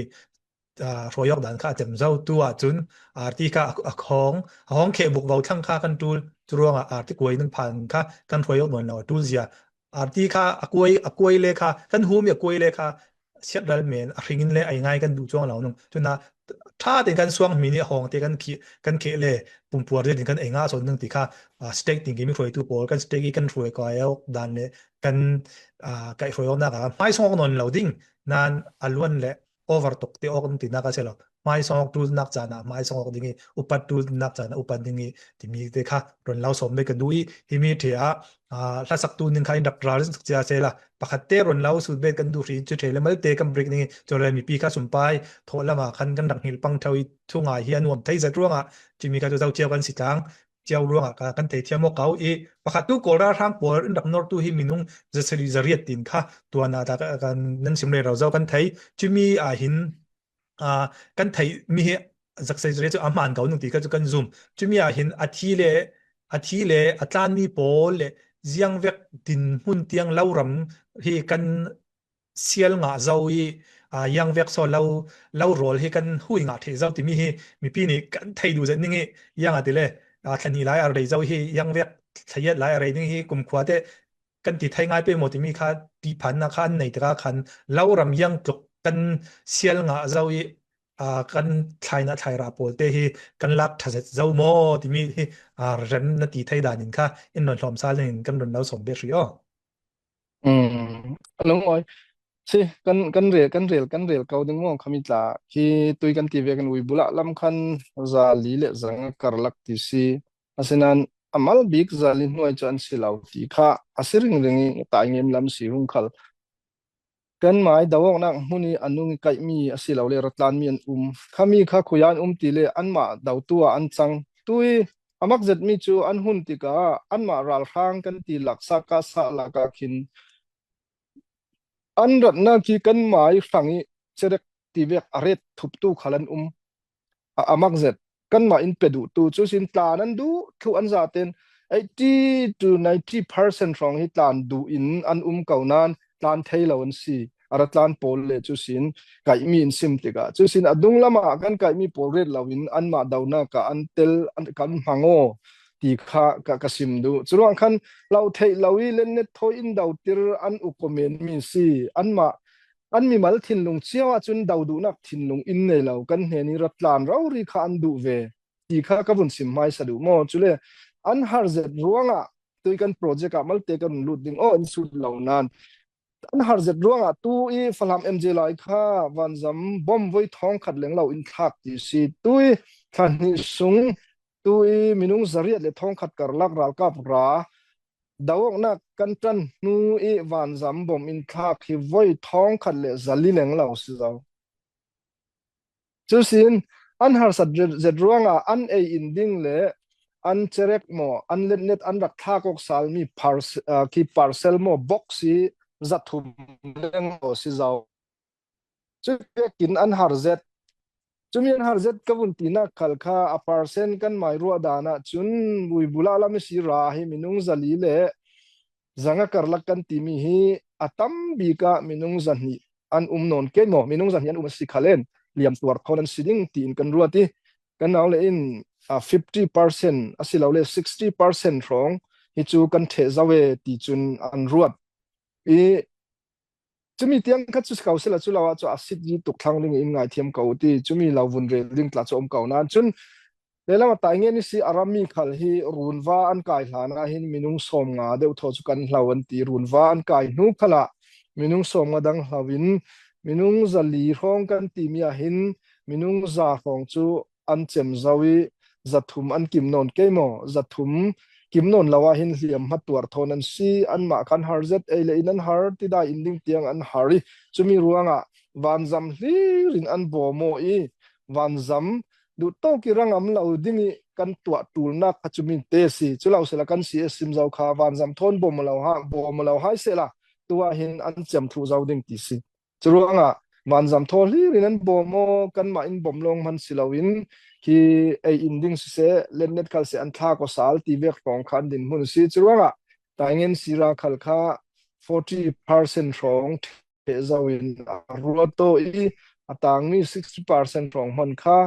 aa, hruai awk dan kha a cem zo. Tu ahcun arti kha a, a hawng, a hawng kheh buk vo thlang kha kan ṭul. Cu ruangah arti kuai ning phan kha kan hruai awk nawn lo a ṭul zia. Arti kha a kuai, a kuai le kha kan hum i a kuai le kha siatral men a hring in le ei ngai kan duh cuang lo ning. Cun a ṭha tein kan suang hmin i a hawngte kan khih, kan kheh le pumpuar zetin kan ei ngah sawn ning ti kha, aa, state tinkim i hruaitu pawl kan state i kan hruai kai awk dan le kan, aa, kaihhruai awknak ah hmaisawng awk nawn lo ding. Nain a luan le over tuk te awk tinak a si lo. Hmaisawng awk ṭulnak caan ah hmaisawng awk ding i, upat ṭulnak caan ah upat ding i timi te kha ron lo sawm bik ka duh i, himi ṭhe ah, aa, hlasaktu ning kha in rak ralrin sak cia sehla, pakhat te ron lo sut bet kan duh hrin cu ṭhe le malte kan break ding i, cu le mipi kha sumpai thawh lam ah khan kan rak hngilh pang ṭheo i, thungai hi a nuam thei zat ruangah cumi kha cu zo cio kan si tlang. Cio ruangah ka, kan thei thiam awk ko i, pakhat tu Kawl ralhrang pawl in rak nortu hi minung zasarih zariat tin kha tuan ah ta ka, kan nan sim rero zo kan thei. Cumi ah hin, aa, kan theih mi hi zaksaizare cu a hmaan ko ning ti kha cu kan zum. Cumi ah hin a thi le, a thi le a tlanmi pawl le ziangvek dinhmun tiang lo ram hi kan sial ngah zo i, aa, ziangvek saw lo, lo rawl hi kan hui ngah ṭheh zo timi hi mipi nih kan thei duh zet ning i, ziangahtile, aa, thla hnih lai a rei zo hi ziangvek thla iat lai a rei ning hi kumkhua te kan ti thei ngai pei maw timi kha ṭihphannak kha an nei tikah khan lo ram ziang tluk kan sial ngah zo i, aa, kan thlainah thlairah pawl te hi kan lak ṭha zet zo maw timi hi, aa, rem na ti thei dan in kha in ron hlawm sal in kan ron lo sawm bet hri aw. Um, a lungawi si kan, kan rel, kan rel, kan rel ko ding maw khami tla khi tui kan ti ve kan ui bulah lam khan za li le zanga karlak ti si. Asinain a mal bik za li hnuai cu an si lo ti kha a si ringring i taingem lam si hung khal. Kanmai do awknak hmun i a nung i kaihmi a si lo le ratlanmi an um. Khami kha khuia an um ti le anmah dotu ah an cang. Tui a mak zetmi cu an hun tikah anmah ralhrang kan ti laksa ka sa lakah khin an ratnak hi kanmai hrang i cerek ti vek a ret thuptu khal an um. A, a mak zet. Kanmah in pe duh tu cu sin tlan an duh thluh an zaten eighty to ninety percent hrawng hi tlan duh in an um ko nain tlan thei lo an si. A ra tlan pawl le cu sin kaihmi in sim tikah cu sin a dunglam ah kan kaihmi pawl ret lo in anmah donak ah an tel, an, kan hmang aw ti kha ka, ka sim duh. Curuang khan lo theih lo i lennet thawi in dotir an uk comment mi si. Anmah an mimal thinlung cio ahcun do duhnak thinlung in nei lo kan hnen i ra tlan rori kha an duh ve ti kha ka vun sim hmaisa duh maw? Cule an har zet ruangah tui kan project ah malte kan run lut ding aw in sut lo nain an har zet ruangah tu i Falam M J lai kha vanzam bom voi thawngkhat leng lo in thlak ti si. Tu i thla hnih sung tu i minung zariat le thawngkhat karlak ralkap ra do awknak kan ṭan hnu i vanzam bom in thlak hi voi thawngkhat le zali leng lo si zo. Cu sin an harsat zet ruangah an ei in ding le an cerek maw, an letnet an rak thlak awk salmi parcel, aa, khi parcel maw, box hi zathum leng lo si zo. Cuvekin an har zet. Cumi an har zet ka vun tinak khal kha a percent kan mai ruah dan ah cun Buibula lam i si ra hi minung zali le zanga karlak kan timi hi a tam bik ah minung zahnih an um nawn kei maw? Minung zahnih an um a si khalen liam tuar thawn an si ding tiin kan ruat i kan nau le in fifty percent a si lo le sixty percent hrawng hi cu kan ṭheh zo e ti cun an ruat i cumi tiang kha cu si ko sila cu lo ah cu a sit zi tuk thlang ding in ngaithiam ko ti cumi lo vun rel ding tla cu um ko nan cun lelam a tai ngen i si a ram mi khal hi runva an kai hlan ah hin minung sawm nga deuh thaw cu kan hlo an ti. Runva an kai hnu khal ah minung sawm nga dang hlo in minung zali hrawng kan timi ah hin minung za hrawng cu an cem zo i zathum an kim nawn kei maw? Zathum kim nawn lo ah hin hliam hmat tuar thawn an si. Anmah khan har zet ei le in an har tidai in ding tiang an har i cumi ruangah vanzam hlir in an bawm aw i vanzam duhtawk i rangam lo ding i kan tuah ṭulnak kha cumi te si. Cu lo sila kan si e sim zo kha vanzam thawn bawm lo ha bawm lo hai sehla tuah hin an cem thluh zo ding ti si. Curuangah vanzam thaw hlir in an bawm aw, kanmah in bawm lawng hman si loin hi ei in ding siseh, letnet khal seh an thlak aw sal ti vek hrawng kha an dinhmun a si. Curuangah taingen sira khal kha forty percent hrawng ṭheh zo in a ruat aw i a tangmi sixty percent hrawng hman kha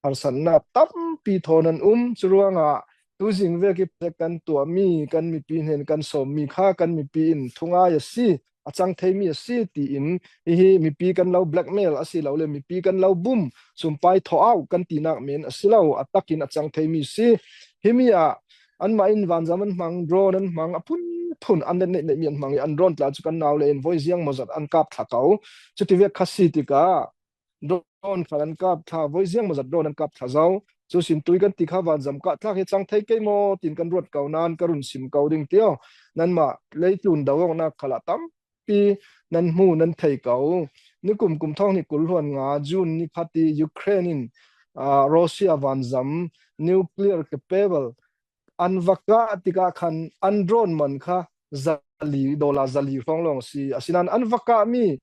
harsatnak tampi thawn an um. Curuangah tuzing vek i project kan tuahmi kan mipi hnen kan sawmmi kha kan mipi in thungai a si, a cang theimi a si tiin hihi mipi kan lo blackmail a si lo le mipi kan lo bum sumpai thaw au kan tinak men a si lo, a takin a cang theimi si. Himi ah anmah in vanzam an hmang, drone an hmang, a phunphun an let neihneihmi an hmang i an drone tla cu kan nau le in voi ziang mawzat an kap thla ko. Cuti vek kha si tikah drone khal an kap thla, voi ziang mawzat drone an kap thla zo. Cu sin tui kan ti kha vanzam kah thlak hi cang thei kei maw tin kan ruat ko nan ka run sim ko ding tio. Nanmah leitlun do awknak khal ah tampi nan hmu nan thei ko. Nikum kum thawng hnih kul hluan nga June ni khat i Ukraine in, aa, Russia vanzam nuclear capable an va kah tikah khan an drone man kha zali, dollar zali hrawng lawng a si. Asinan an va kahmi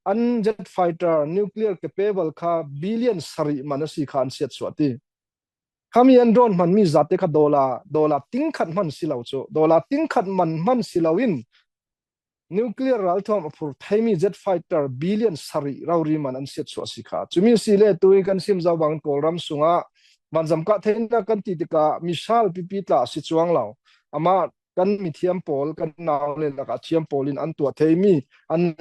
an jet fighter nuclear capable kha billion sarih man a si kha an siatsuah ti. Khami an drone hmanmi zate kha dollar, dollar tingkhat hman si lo cu. Dollar tingkhat man hman si loin nuclear ralthuam a phur theimi jet fighter billion sarih rori man an siatsuah si kha. Cumi si le tui kan sim zo bangin Kawlram sungah vanzam kah theinak kan ti tikah missile pipi tla a si cuang lo. Amah kan mithiam pawl, kan nau le lakah thiam pawl in an tuah theimi, an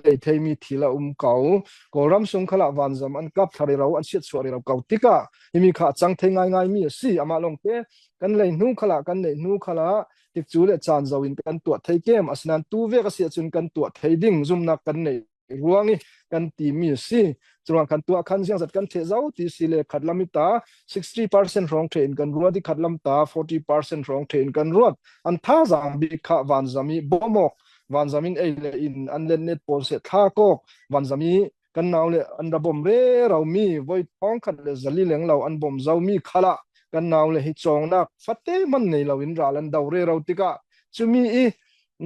lei theimi thil a um ko. Kawlram sung khalah vanzam an kap thla rero, an siatsuah rero ko tikah himi kha a cang thei ngaingaimi a si. Amah lawngte kan lei hnu khalah, kan neih hnu khalah tikcu le caan zo in kan tuah thei kem. Asinan tu vek a si ahcun kan tuah thei ding zumnak kan neih ruang i kan timi a si. Curuang kan tuah khan ziangzat kan ṭheh zo ti si le khat lam i ta sixty percent hrawng ṭheh in kan ruat i khat lam ta forty percent hrawng ṭheh in kan ruat. An thazaang bik kha vanzam i bawm awk, vanzam in ei le in an letnet pawl seh thlak awk, vanzam i kan nau le an ra bawm rero mi voi thawngkhat le zali leng lo an bawm zo mi khalah kan nau le hi cawngnak fate hman nei lo in ral an do rero tikah cumi i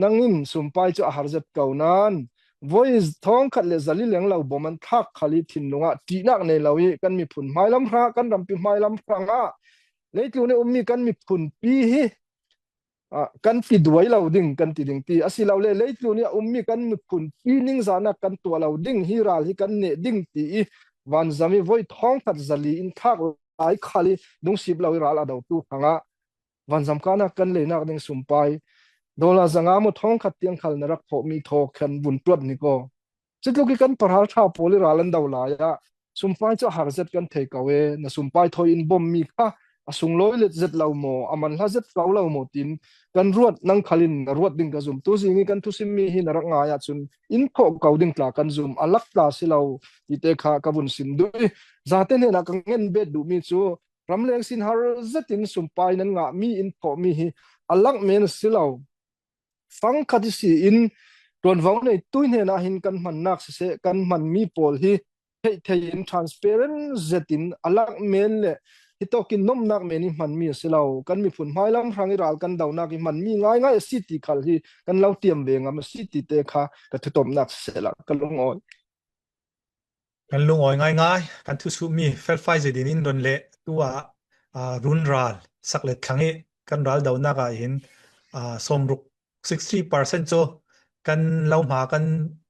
nang in sumpai cu a har zet ko nan voi thawngkhat le zali leng lo bawm an thlak khal i thinlung ah ṭihnak nei lo i kan miphun hmailam hrang, kan rampi hmailam hrang ah leitlun i ummi kan miphun pi hi, ah, kan ti duai lo ding, kan ti ding ti. A si lo le leitlun i a ummi kan miphun pi ningzahnak kan tuah lo ding, hi ral hi kan neh ding ti i vanzam i voi thawngkhat zali in thlak lai khal i dungsip lo i ral a dotu hrang ah vanzam kahnak kan leinak ding sumpai dollar zanga maw thawngkhat tiang khal na rak thawhmi thaw khan vun tuat ni ko. Cutluk i kan parhal ṭha pawl i ral an do lai ah sumpai cu a har zet kan thei ko e, na sumpai thawi in bawmmi kha a sunglawi let zet lo maw, a man hla zet ko lo maw tin kan ruat, nang khal in na ruat ding ka zum. Tuzing i kan thusimmi hi na rak ngai ahcun in thawh ko ding tla kan zum, a lak tla si lo tite kha ka vun sim duh i zate hnenah ka ngen bet duhmi cu ramleng sin har zetin sumpai nan ngahmi in thawhmi hi a lak men a si lo. Fangkhat i si in ṭuanvo nei tui hnenah hin kan hmannak siseh, kan hmanmi pawl hi theih thei in transparent zetin a lak men le hitawkin nomnak men i hmanmi a si lo. Kan miphun hmailam hrang i ral kan donak i hmanmi ngaingai a si ti khal hi kan lo tiam ve ngam a si tite kha ka thutawpnak siseh lah ka lungawi. Kan lungawi ngaingai, kan thusuhmi felfai zedin in don le tua, a, runral saklet thlang i kan ral donak ah hin, a, sawmruk sixty percent cu kan lo hma kan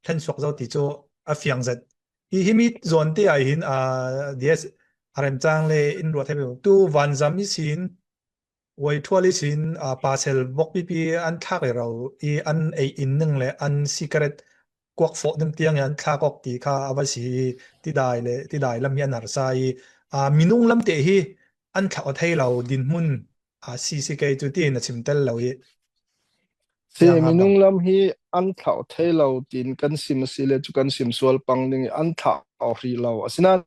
thlensuak zo ti cu a fiang zet. Hi himi zawn te ah hin, a, D S a remcang le in ruat he tu vanzam i sin, uaithual i sin, a, pasel bawk pipi an thlak rero i an ei in ning le an cigarette kuak fawh ning tiang i an thlak awk ti kha a va si i tidai le tidai lam hi an harsa i, a, minung lam te hi an thlah aw thei lo dinhmun, a, C C K cu ti na chim tel lo i. Si, minung lam hi an thlah aw thei lo tin kan sim a si le cu kan sim sual pang ding i an thlah aw hrih lo. Asinain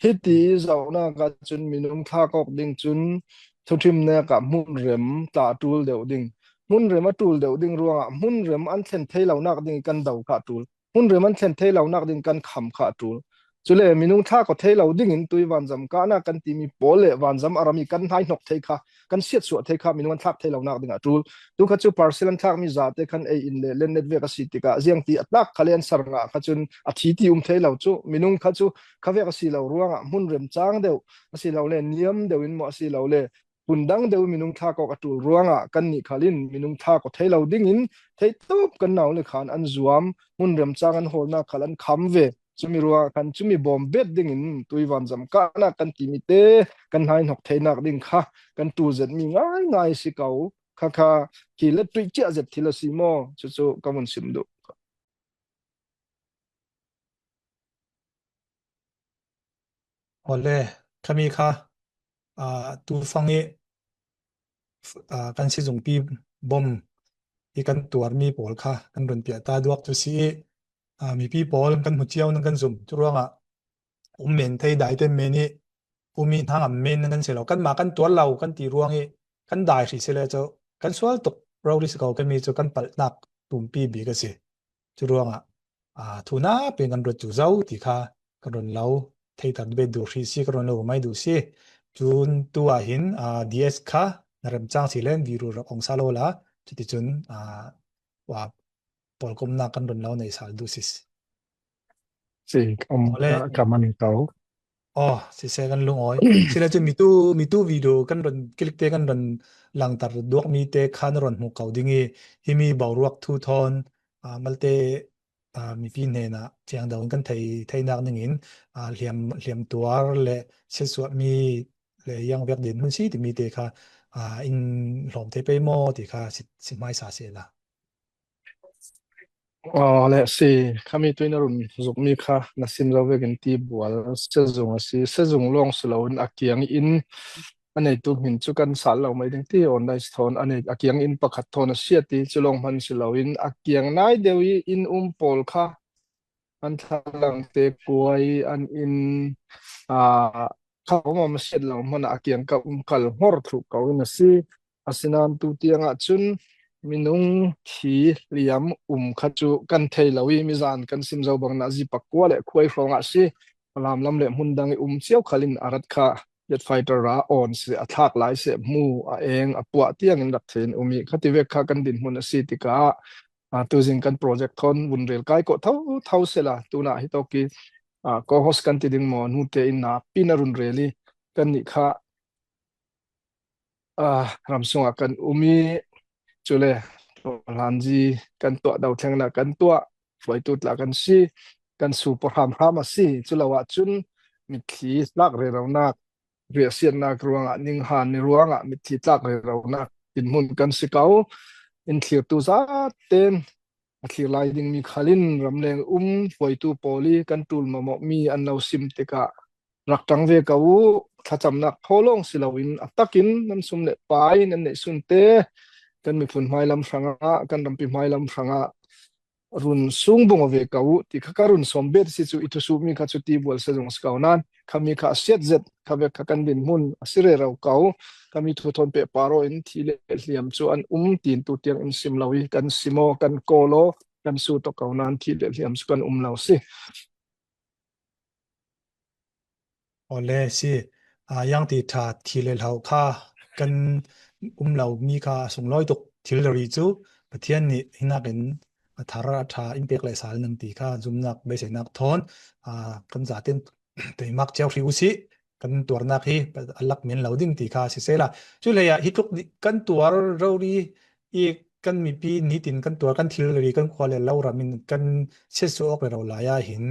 hiti zohnak ah cun minung thlak awk ding cun thuṭhimnak ah hmunrem tla a ṭul deuh ding. Hmunrem a ṭul deuh ding ruangah hmunrem an thlen thei lonak ding i kan do kha a ṭul. Hmunrem an thlen thei lonak ding kan kham kha a ṭul. Cule minung thlak aw thei lo dingin tui vanzam kahnak kan timi pawl le vanzam a ram i kan hnaihnok thei kha, kan siatsuah thei kha minung an thlak thei lonak ding a ṭul. Tu kha cu parcel an thlakmi zate khan ei in le lennet vek a si tikah ziangti a tlak kha le an ser ngah kha cun a thi ti um thei lo cu. Minung kha cu kha vek a si lo ruangah hmun remcang deuh a si lo le niam deuh in maw a si lo le phundang deuh minung thlak awk a ṭul ruangah kannih khal in minung thlak aw thei lo dingin theihtup kan nau le khan an zuam, hmun remcang an hawlnak khal an kham ve. Cumi ruangah khan cumi bawm bet dingin tui vanzam kahnak kan timi te kan hnaihnok theinak ding kha kan ṭul zetmi ngaingai si ko. Kha kha khi le ṭuih ciah zet thil a si maw? Cucu ka vun sim duh. Awle, khami kha, aa, tufang i, aa, kan sizungpi bom i kan tuarmi pawl kha kan run piah ta duak cu si i, aa, mipi pawl kan hmu cio nan kan zum cu ruangah um men thei dai te men i um i hnangam men nan kan si lo. Kanmah kan tuar lo kan ti ruang i kan dai hrih si le cu kan sual tuk rori si ko, kanmi cu kan palhnak tumpi bik a si. Cu ruangah, aa, thu napi kan ruat cu zo ti kha kan run lo theiter bet duh hrih si, kan run lo mai duh si. Cun tu ah hin, aa, D S kha na remcang si len viru rak ong sa lo la, cuticun, aa, wa pawlkomnak kan run lo nei sal duh si. Si, um, Awle. Ka, ka man ko. Aw, siseh kan lungawi. Sile cu mitu, mitu video kan run, kilikte kan run langtar duakmi te khan run hmu ko ding i, himi boruak thu thawn, aa, malte, aa, mipi hnenah fiang deuh in kan thei, theinak dingin, aa, hliam, hliam tuar le siatsuahmi le yang vek din hmun si timi te kha, aa, in hlawm thei pei maw ti kha si, si hmaisa sehla. Aw, le si, khami tuin a run zukmi kha na sim zo vekin ti bual, sezung a si, sezung lawng si loin a kiang in a neitu hmin cu kan sal lo mai ding ti online thawn a nei, a kiang in pakhat thawn a si a ti, cu lawng hman si loin a kiang nai deuh i in um pawl kha an thlalang te kuai an in, aa, kha um a siat lo hmanh ah a kiang ka um kal hmor thluh ko in a si. Asinain tu tiang ah cun minung thi liam um kha cu kan thei lo i mizan kan sim zo bang nazi pakua le khuai hrawng ah si. Falam lam le hmun dang i um cio khal in a rat kha jet fighter ra on si, a thlak lai si, hmu a eng a puah tiang in rak thei in um i khati vek kha kan dinhmun a si tikah, aa, tuzing kan project thawn vun rel kai ko tho tho sela tunah hi tawk i, aa, co-host kan ti ding maw, nu te in napi na run rel i kannih kha, aa, ramsung ah kan um i cule hlanzi kan tuah, dothlennak kan tuah, hruaitu tla kan si, kan su pawh hramhram a si. Cu lo ah cun mitthli tlak reronak, riahsiatnak ruangah, ninghan ni ruangah mitthli tlak reronak dinhmun kan si ko. In thlirtu zaten a thlir lai dingmi khal in ramleng um hruaitu pawl i kan ṭul mamawhmi an lo sim tikah rak ṭang ve ko u. Thlacamnak thaw lawng si loin a takin nan sum le pai nan neih sun te kan miphun hmailam hrangah, kan rampi hmailam hrangah run sung bung aw ve ko u ti kha ka run sawm bet si cu i thusuhmi kha cu ti bual se zung si ko nan khami kha a siat zet kha vek kha kan dinhmun a si rero ko. Khami thu thawn pehpar aw in thi le hliam cu an um tin tu tiang in sim lo i kan sim aw, kan kawl aw, kan su tawk ko nan thi le hliam cu kan um lo si. Awle si, aa, yang ti ṭha thi le hlo kha kan um lo mi kha a sunglawi tuk thil ri cu Pathian nih hinakin a thar a ṭha in pek leh sal nang ti kha zumnak beiseinak thawn, a, kan zaten teimak ciau hrih usih, kan tuarnak hi a lak men lo ding ti kha sisela. Cu leiah hi tluk kan tuar rori i kan mipi nitin kan tuar kan thilri kan khua le lo ramin kan siatsuah awk le ro lai ah hin,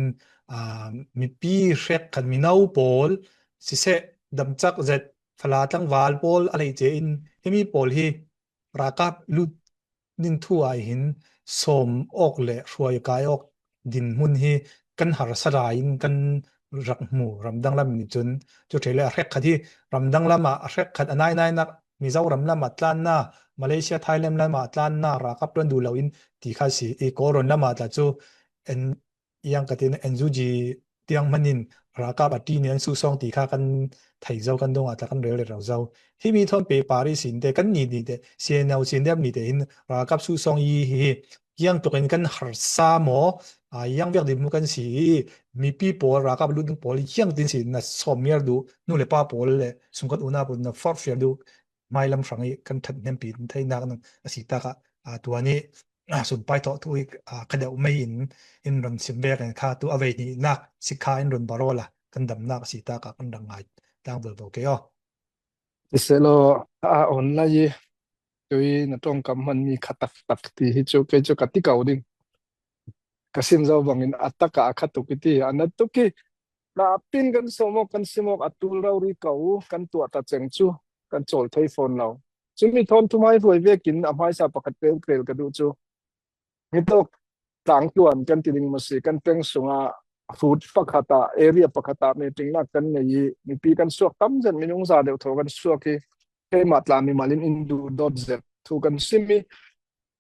a, mipi hrekkhat mino pawl siseh damcak zet fala tlangval pawl a leice in himi pawl hi ralkap lut ning thu ah hin sawm awk le hruai kai awk dinhmun hi kan harsa rai in kan rak hmu ramdang lam nih cun cu ṭheh le a hrekkhat hi ramdang lamah a hrekkhat a nainainak Mizoram lamah tlanna, Malaysia, Thailand lamah tlanna ralkap ṭuan duh lo in ti kha si i Kawlrawn lamah tla cu en iang ka tin N U G tiang hmanin ralkap a ṭi nih an suhsawng ti kha kan thei zo kan dong ah tla kan rel rero zo. Himi thawn pe Paris in te kan ni ni te C N O C N D F ni te hin ralkap suhsawng i hi hi iang tukin kan harsa maw, a iang vek ding hmu kan si i mipi pawl ralkap lut ding pawl iang tin si na sawm miar duh nu le pa pawl le sungkhat unau pawl na forfiar duh hmailam hrang i kan ṭhat hnempi theinak a si tak ah, a, tua nih, a, sumpai thawh thu i, a, ka deuh mei in in run sim vek in kha tu a vei hnihnak sikha in run barola kan damnak a si tak ah kan rang ngai tlang velvo ke aw. Ti sehlaw a online i tui na ṭawngkam hman mi kha taktak ti hi cu kei cu ka ti ko ding. Ka sim zo bangin a takah a kha tuk i ti a na tuk i napin kan sawm awk kan sim awk a tul rori ko kan tuah ta ceng cu kan cawl thei fawn lo. Cumi thawn thuhmai hruai vekin a hmaisa pakhat peuh rel ka duh cu hitawk tlangtluan kan ti ding maw si kan peng sungah hrut pakhat ah area pakhat ah meetingnak kan nei i mipi kan suak tam zet minung za deuh thaw kan suak i keimah tla mimal in in duh dawt zet thu kan sim i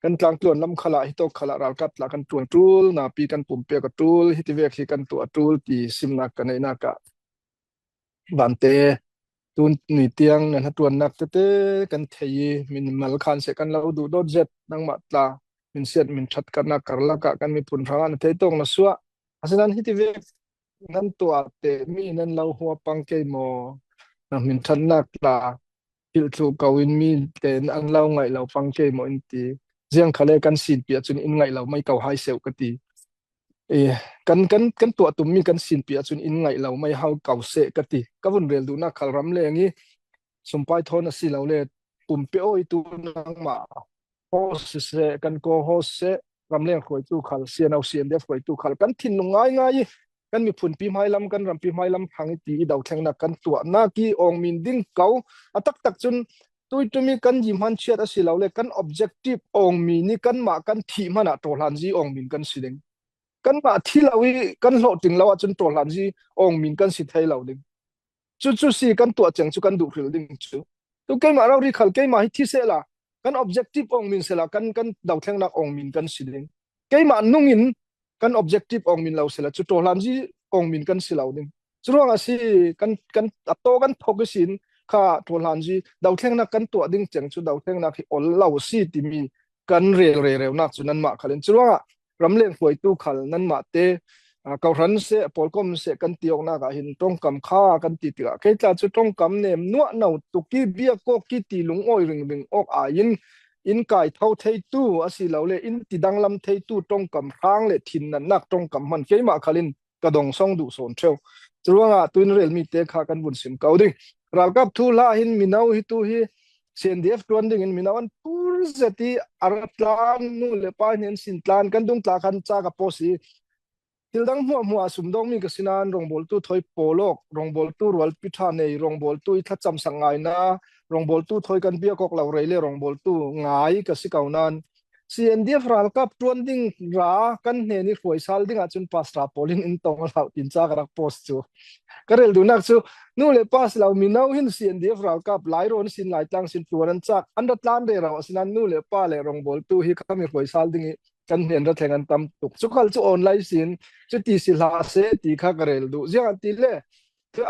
kan tlangtluan lam khalah hitawk khalah ralkap tla kan ṭuan ṭul napi kan pumpiak a ṭul hiti vek hi kan tuah a ṭul ti simnak ka neihnak ah vante tun ni tiang na hnaṭuannak tete kan thei i min mal khan seh kan lo duh dawt zet nangmah tla min siat min ṭhat kannak karlak ah kan miphun hrangah na thei tawk na suah. Asinan hiti vek nan tuah te mi nan lo hua pang kei maw? Na min ṭhatnak tla hilh thluh ko in mi tein an lo ngaih lo pang kei maw in ti. Ziang khale kan sinpi ahcun in ngaih lo mai ko hai seuh ka ti. I, kan, kan, kan tuah tummi kan sinpi ahcun in ngaih lo mai hau ko seh ka ti. Ka vun rel duhnak khal ramleng i sumpai thawn a si lo le pumpi aw i tu nangmah host seh kan co-host seh ramleng hruaitu khal C N O C N D F hruaitu khal kan thinlung ngaingai i kan miphunpi hmailam kan rampi hmailam hrang i ti i dothlengnak kan tuahnak i awngmin ding ko a taktak cun tuitumi kan yimhan chiat a si lo le kan objective awngmi ni kanmah kan thih hmanah ṭawhlanzi awngmin kan si ding. Kanmah thi lo i kan hlawhtling lo ahcun ṭawhlanzi awngmin kan si thei lo ding. Cucu si kan tuah ceng cu kan duh hril ding cu. Tu keimah rori khal keimah hi thi sehla kan objective awngmin sehla kan kan dothlengnak awngmin kan si ding. Keimah nungin kan objective awngmin lo sehla cu ṭawhlanzi awngmin kan si lo ding. Curuangah si kan kan a taw kan thawk ihsin kha ṭawhlanzi dothlengnak kan tuah ding ceng cu dothlengnak hi ol lo si timi kan rel rereunak cu nanmah khal in curuangah ramleng hruaitu khal nanmah te, aa, kohhran seh, pawlkom seh kan ti awknak ah hin ṭongkam kha kan ti tikah kei tla cu ṭongkam nem nuah no tuk i biakawk i ti lungawi ringring awk aiin in kai tho theitu a si lo le in ti danglam theitu ṭongkam hrang le thinnatnak ṭongkam hman keimah khal in ka dong song duh sawn ṭheu. Curuangah tuin relmi te kha kan vun sim ko ding. Ralkap thu hla hin mino hi tu hi C N D F ṭuan dingin mino an phur zet i a ra tlan nu le pa hnen sin tlan kan dung tla khan ca ka pawsi. Thil dang hmuahhmuah a sumdawngmi ka si nain rawngbawltu thawi pawlawk, rawngbawltu rualpi ṭha nei, rawngbawltu i thlacamsak ngaina, rawngbawltu thawi kan biak awk lo rei le rawngbawltu ngai ka si ko nain C N D F ralkap ṭuan ding ra kan hnen i hruai sal dingah cun pastor pawl in in tong a hlau tin ca ka rak post cu. Ka rel duhnak cu nu le pa si lo mino hin C N D F ralkap Lairawn sin Laitlang sin ṭuan an cak an ra tlan rero a si nain nu le pa le rawngbawltu hi khami hruai sal ding i kan hnen ra thleng an tam tuk. Cu khal cu online sin cuti si hlah seh ti kha ka rel duh. Ziangahtile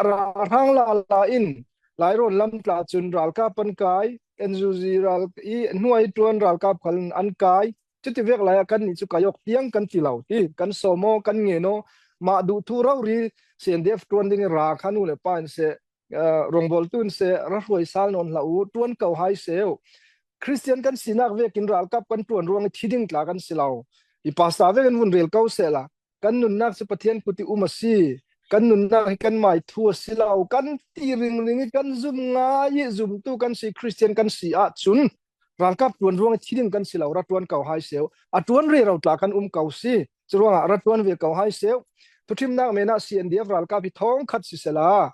a ra hrang lala in Lairawn lam tla cun ralkap an kai, N U G ral i hnuai ṭuan ralkap khal an kai. Cuti vek lai ah kannih cu kai awk tiang kan ti lo ti, kan sawm aw, kan ngen aw, mah duh thu rori C N D F ṭuan ding i ra kha nu le pa in seh, aa, rawngbawltu in seh ra hruai sal nawn hlah u, ṭuan ko hai seh u. Khristian kan sinak vekin ralkap kan ṭuan ruang i thi ding tla kan si lo. I pastor vek in vun rel ko sela, kan nunnak cu Pathian kut i um a si, kan nunnak hi kanmai thu a si lo, kan ti ringring i kan zum ngai i zumtu kan si, Christian kan si ahcun ralkap ṭuan ruang i thi ding kan si lo, ra ṭuan ko hai seuh, a ṭuan rero tla kan um ko si. Curuangah ra ṭuan ve ko hai seuh. Thuṭhimnak men ah C N D F ralkap hi thawngkhat sisela,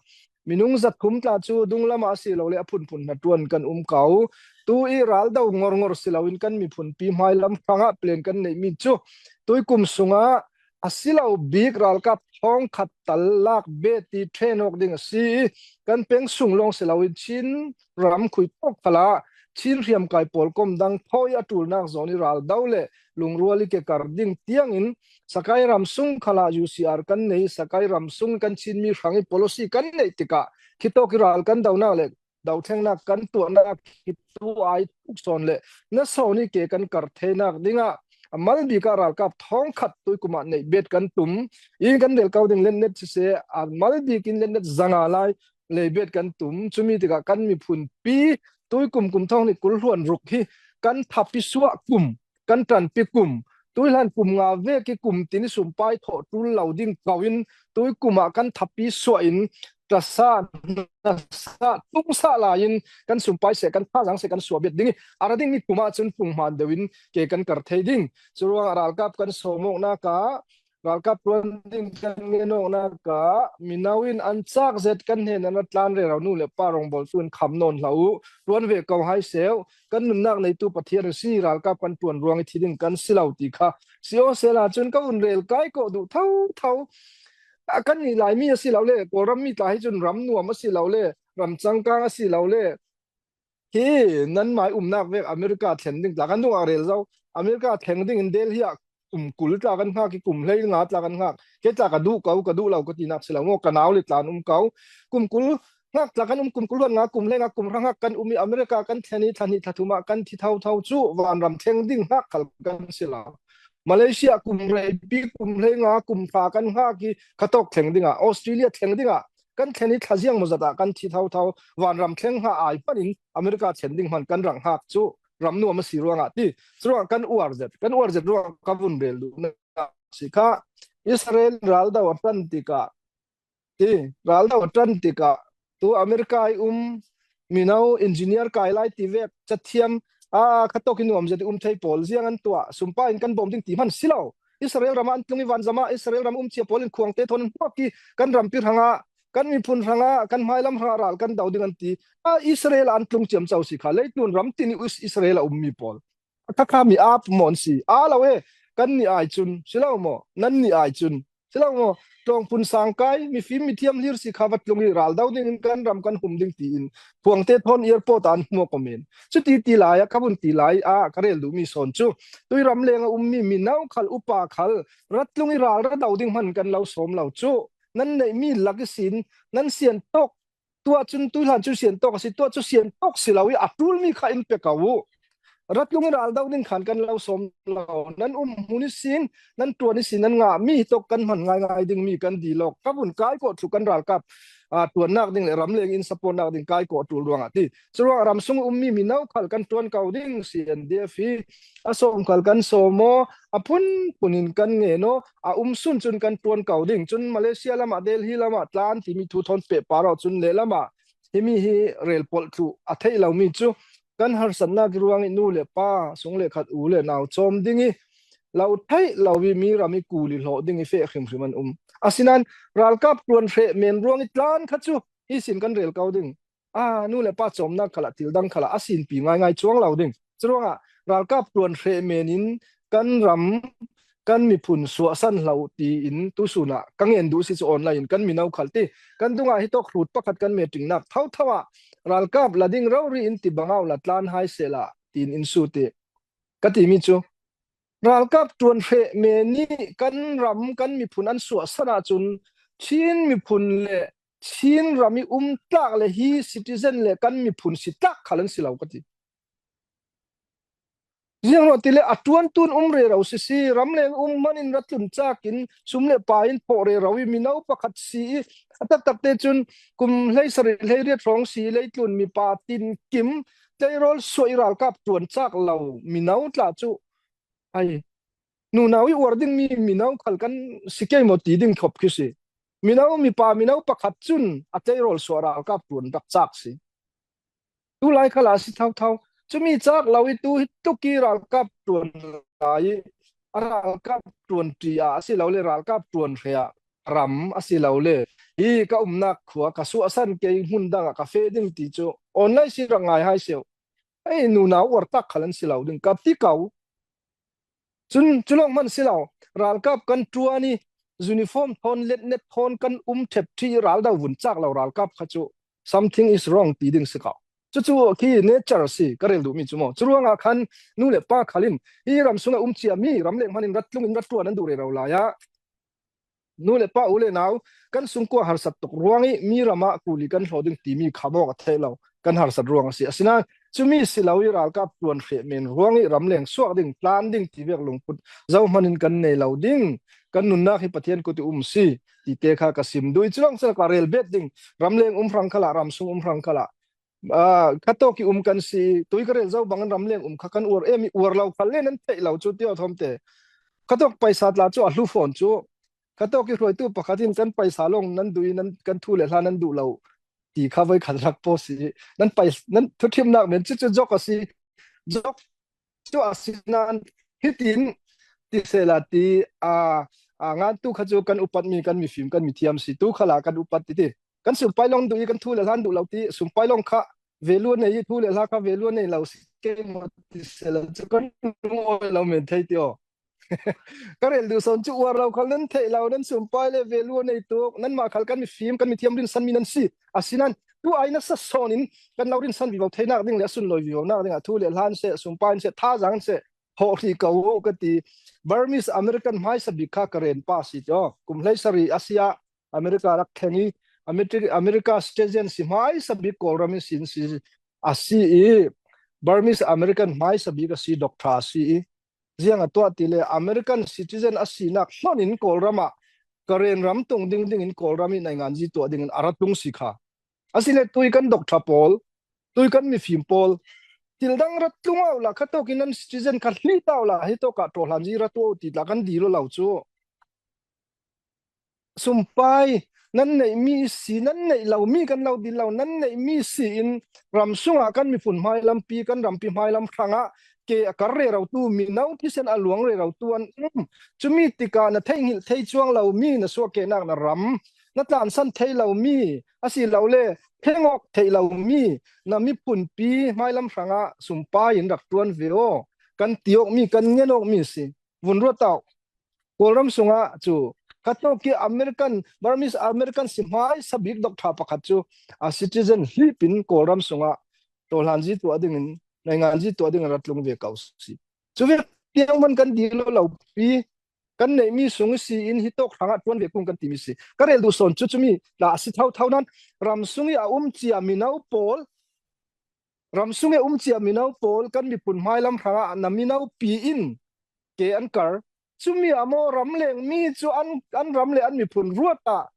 minung zathum tla cu dunglam ah a si lo le a phunphun hna ṭuan kan um ko. Tu i ral do ngorngor si loin kan miphunpi hmailam hrangah plan kan neihmi cu tuikum sungah a si lo bik ralkap thawngkhat tal lak bet i ṭhen awk ding a si i kan peng sung lawng si loin Chin ram khui tawk khalah Chin hriamkai pawl kom dang thawi a ṭulnak zawn i ral do le lungrual i ke kar ding tiangin Sakai ram sung khalah U C R kan nei, Sakai ram sung kan Chinmi hrang i policy kan neih tikah khitawk i ral kan donak le dothlengnak kan tuahnak hi tu ai tuk sawn le na sawn i ke kan kar theinak dingah a malbik ah ralkap thawngkhat tuikum ah neih bet kan tum. I kan rel ko ding letnet siseh, a malbik in letnet zanga lai lei bet kan tum. Cumi tikah kan miphunpi tuikum kum thawng hnih kul hluan ruk hi kan thapi suah kum, kan ṭanpi kum, tuihlan kum nga vek i kum tin i sumpai thawh ṭul lo ding ko in tuikum ah kan thapi suah in ṭasa, hnasa, tungsa lai in kan sumpai seh, kan thazaang seh kan suah bet ding i a ra dingmi kum ah cun phunghman deuh in ke kan kar thei ding. Curuangah ralkap kan sawm awknak ah ralkap ṭuan ding kan ngen awknak ah mino in an cak zet kan hnen an a tlan rero nu le pa rongbawltu in kham nawn hlah uh, ṭuan ve ko hai seuh, kan nunnak neitu Pathian a si, ralkap kan ṭuan ruang i thi ding kan si lo ti kha si aw sela cun ka vun rel kai kawh duh thotho. A kan nih Laimi a si lo le Kawlram mi tla hi cun ram nuam a si lo le ram cangkang a si lo le hi nan mai umnak vek America thlen ding tla kan dungah rel zo. America thleng ding in Delhi ah kum kul tla kan hngak i kum hlei nga tla kan hngak. Kei tla ka duh ko, ka duh lo ka tinak si lo maw, ka nau le tlan um ko. Kum kul hngak tla kan um, kum kul hluan nga, kum hlei nga, kum hra hngak kan um i America kan thlen i thla hnih thla thum ah kan thi thotho cu vanram thleng ding hngak khal kan si lo. Malaysia kum reipi, kum hlei nga, kum hra kan hngak i khatawk thleng dingah, Australia thleng dingah kan thlen i thlaziang maw zat ah kan thi thotho, vanram thleng hngah ai hmanh in America thlen ding hmanh kan rak hngak cu ram nuam a si ruangah ti. Curuangah kan uar zet, kan uar zet ruangah ka vun rel duhnak si kha. Israel raldo a ṭan tikah ti, raldo a ṭan tikah tu America i um mino engineer kai lai ti vek cathiam a khatawk i nuam zet i um thei pawl ziang an tuah, sumpai in kan bawm ding ti hman si lo. Israel ram ah an tlung i vanzam ah Israel ram um cia pawl in khuangte thawn an hmuak i kan rampi hrangah, kan miphun hrangah, kan hmailam hrangah ral kan do ding an ti. A Israel ah an tlung ciamco si kha, leitlun ram tin i Is-, Israel a ummi pawl a kha kha mi ap maw an si? A lo e, kan nih ai cun si lo maw, nan nih ai cun si lo maw, tlawngpun sangkai, mifim mithiam hlir si kha va tlung i ral do ding in kan ram kan hum ding tiin khuangte thawn airport ah an hmuak ko men. Cuti ti lai ah ka vun ti lai ah ka rel duhmi sawn cu tui ramleng a ummi mino khal, upa khal, ra tlung i ral ra do ding hman kan lo sawm lo cu nan neihmi lak ihsin nan sian tawk, tuah cun tuihlan cun sian tawk a si, tuah cu sian tawk si lo i a ṭulmi kha in pe ko uh. Ra tlung i ral do ding khan kan lo sawm lo. Nan um hmun ihsin, nan ṭuan ihsin, nan ngahmi hi tawk kan hman ngaingai dingmi kan dihlawk ka vun kai kawh thlu kan ralkap, aa, ṭuannak ding le ramleng in supportnak ding kai kawh ṭul ruangah ti. Curuangah ram sung ummi mino khal kan ṭuan ko ding, C N D F hi a sawm khal kan sawm aw, a phunphun in kan ngen aw, a um sun cun kan ṭuan ko ding. Cun Malaysia lamah, Delhi lamah tlan timi thu thawn pehpar aw cun lehlamah himi hi rel polh thluh a theih lomi cu kan harsatnak i ruang i nu le pa, sung le khat, u le nau cawm ding i lo theih lo i mi ram i kul i hlawh ding i feh hrimhrim an um. Asinain ralkap ṭuan hreh men ruang i tlan kha cu hi sin kan rel ko ding. A nu le pa cawmnak khalah, thil dang khalah a sinpi ngaingai cuang lo ding. Curuangah ralkap ṭuan hreh men in kan ram, kan miphun suahsan hlah uh tiin tusun ah ka ngen duh si cu online in kan mino khal ti, kan dungah hi tawk hrut pakhat kan meetingnak thotho ah ralkap la ding rori in ti bang au la tlan hai sehla tiin in sut i ka timi cu ralkap ṭuan hreh men nih kan ram, kan miphun an suahsan ahcun Chin miphun le Chin ram i um tlak le hi citizen le kan miphun si tlak khal an si lo ka ti. Ziangruah tile a ṭuantu in um rero sisi, ramleng um hmanh in ra tlun cak in sum le pai in thawh rero i mino pakhat si i a taktak te cun kum hleisarih hleiriat hrawng si i leitlun mipa tin kim tleirawl suah i ralkap ṭuan cak lo mino tla cu ai nunau i uar ding mi mino khal kan si kei maw ti ding khop khi si. Mino mipa mino pakhat cun a tleirawl suah ralkap ṭuan rak cak si. Tulai khalah a si thauthau. Cumi cak lo i tu hi tuk i ralkap ṭuan lai i a ralkap ṭuan ṭi ah a si lo le ralkap ṭuan hre ah ram a si lo le hi ka umnak khua ka suahsan kei hmun dang ah ka feh ding ti cu online si rak ngai hai seuh. Hei nunau uar tak khal an si lo ding ka ti ko. Cun cu lawng hman si lo, ralkap kan ṭuan i uniform thawn letnet thawn kan um ṭhep ṭhi i ral do vun cak lo ralkap kha cu something is wrong ti ding si ko. Cucu khi nature si ka rel duhmi cu maw? Cu ruangah khan nu le pa khal in hi ram sungah um ciami ram leng hman in rat tlung in rat ṭuan an duh rero lai ah nu le pa u le nau kan sungkua harsat tuk ruang i mi ram ah kuli kan hlaw ding timi kha mawk a theih lo kan harsat ruang a si. Asinain cumi si lo i ralkap ṭuan hreh men ruang i ram leng suak ding, tlan ding ti vek lungput zohman in kan nei lo ding, kan nunnak hi Pathian kut i um si ti te kha ka sim duh i cu lawng cun ka rel bet ding, ram leng um hrang khalah, ram sung um hrang khalah, aa, khatawk i um kan si i, tui ka rel zo bangin ram leng um kha kan uar em i uar lo khal le nan theih lo cu ti aw thawm te. Khatawk paisa tla cu a hlu fawn cu, khatawk i hruaitu pakhat in kan paisa lawng nan duh i nan, kan thu le hla nan duh lo ti kha voi khat rak paw si i, nan pai, nan thuṭhimnak men cucu jok a si. Jok cu a si nain hitin ti sehla ti, aa, aa, ngan tu kha cu kan upatmi, kan mifim, kan mithiam si, tu khalah kan upat ti ti. Kan sumpai lawng duh i kan thu le hla an duh lo ti, sumpai lawng kha value nei i thu le hla kha value nei lo si kei maw ti sehla cu kan lungawi lo men thei ti aw. Ka rel duh sawn cu uar lo khal nan theih lo, nan sumpai le value nei tuk, nanmah khal kan mifim, kan mithiam rinsanmi nan si. Asinain tu ai nasa sawn in kan lo rinsan vivo theinak ding le a sunlawi vivonak dingah thu le hla an seh, sumpai an seh, thazaang an seh, hawh hrih ko u ka ti. Burmese American hmaisa bik kha ka ren pa si ti aw. Kum hleisarih a si ah America rak thleng i Ameri-, America citizen si hmaisa bik Kawlram i sin si a si i Burmese American hmaisa bik a si, doctor a si i ziang a tuah ti le American citizen a sinak hlon in Kawlram ah ka ren ram tung ding ding in Kawlram i nainganzi tuah ding in a ra tung si kha. Asile tui kan doctor pawl, tui kan mifim pawl, thil dang rat tlung awla khatawk in nan citizen kha hli ta awla hi tawkah ṭawhlanzi ra tuah uh ti tla kan dil aw lo cu. Sumpai nan neihmi si, nan neih lomi kan lo dil lo, nan neihmi si in ram sungah kan miphun hmailampi, kan rampi hmailam hrangah ke a kar rerotu mino thisen a luang rerotu an um. Cumi tikah na theihnghilh thei cuang lomi na suahkehnak na ram, na tlansan thei lomi, asilole thengawk theih lomi na miphunpi hmailam hrangah sumpai in rak ṭuan ve aw. Kan ti awkmi, kan ngen awkmi si. Vun ruat aw. Kawlram sungah cu khatawk i American, Burmese American si hmaisa bik doctor pakhat cu a citizen hlip in Kawlram sungah ṭawhlanzi tuah dingin, nainganzi tuah dingin rat tlung ve ko si. Cu vek tiang man kan dil lo pi, kan neihmi sung si in hi tawk hrangah ṭuan ve kung kan timi si. Ka rel duh sawn cu cumi tla a si thauthau nan ram sung i a um cia mino pawl, ram sung i a um cia mino pawl kan miphun hmailam hrangah na mino pi in ke an kar. Cumi ah maw ram leng mi cu an, an ram le an miphun ruat ah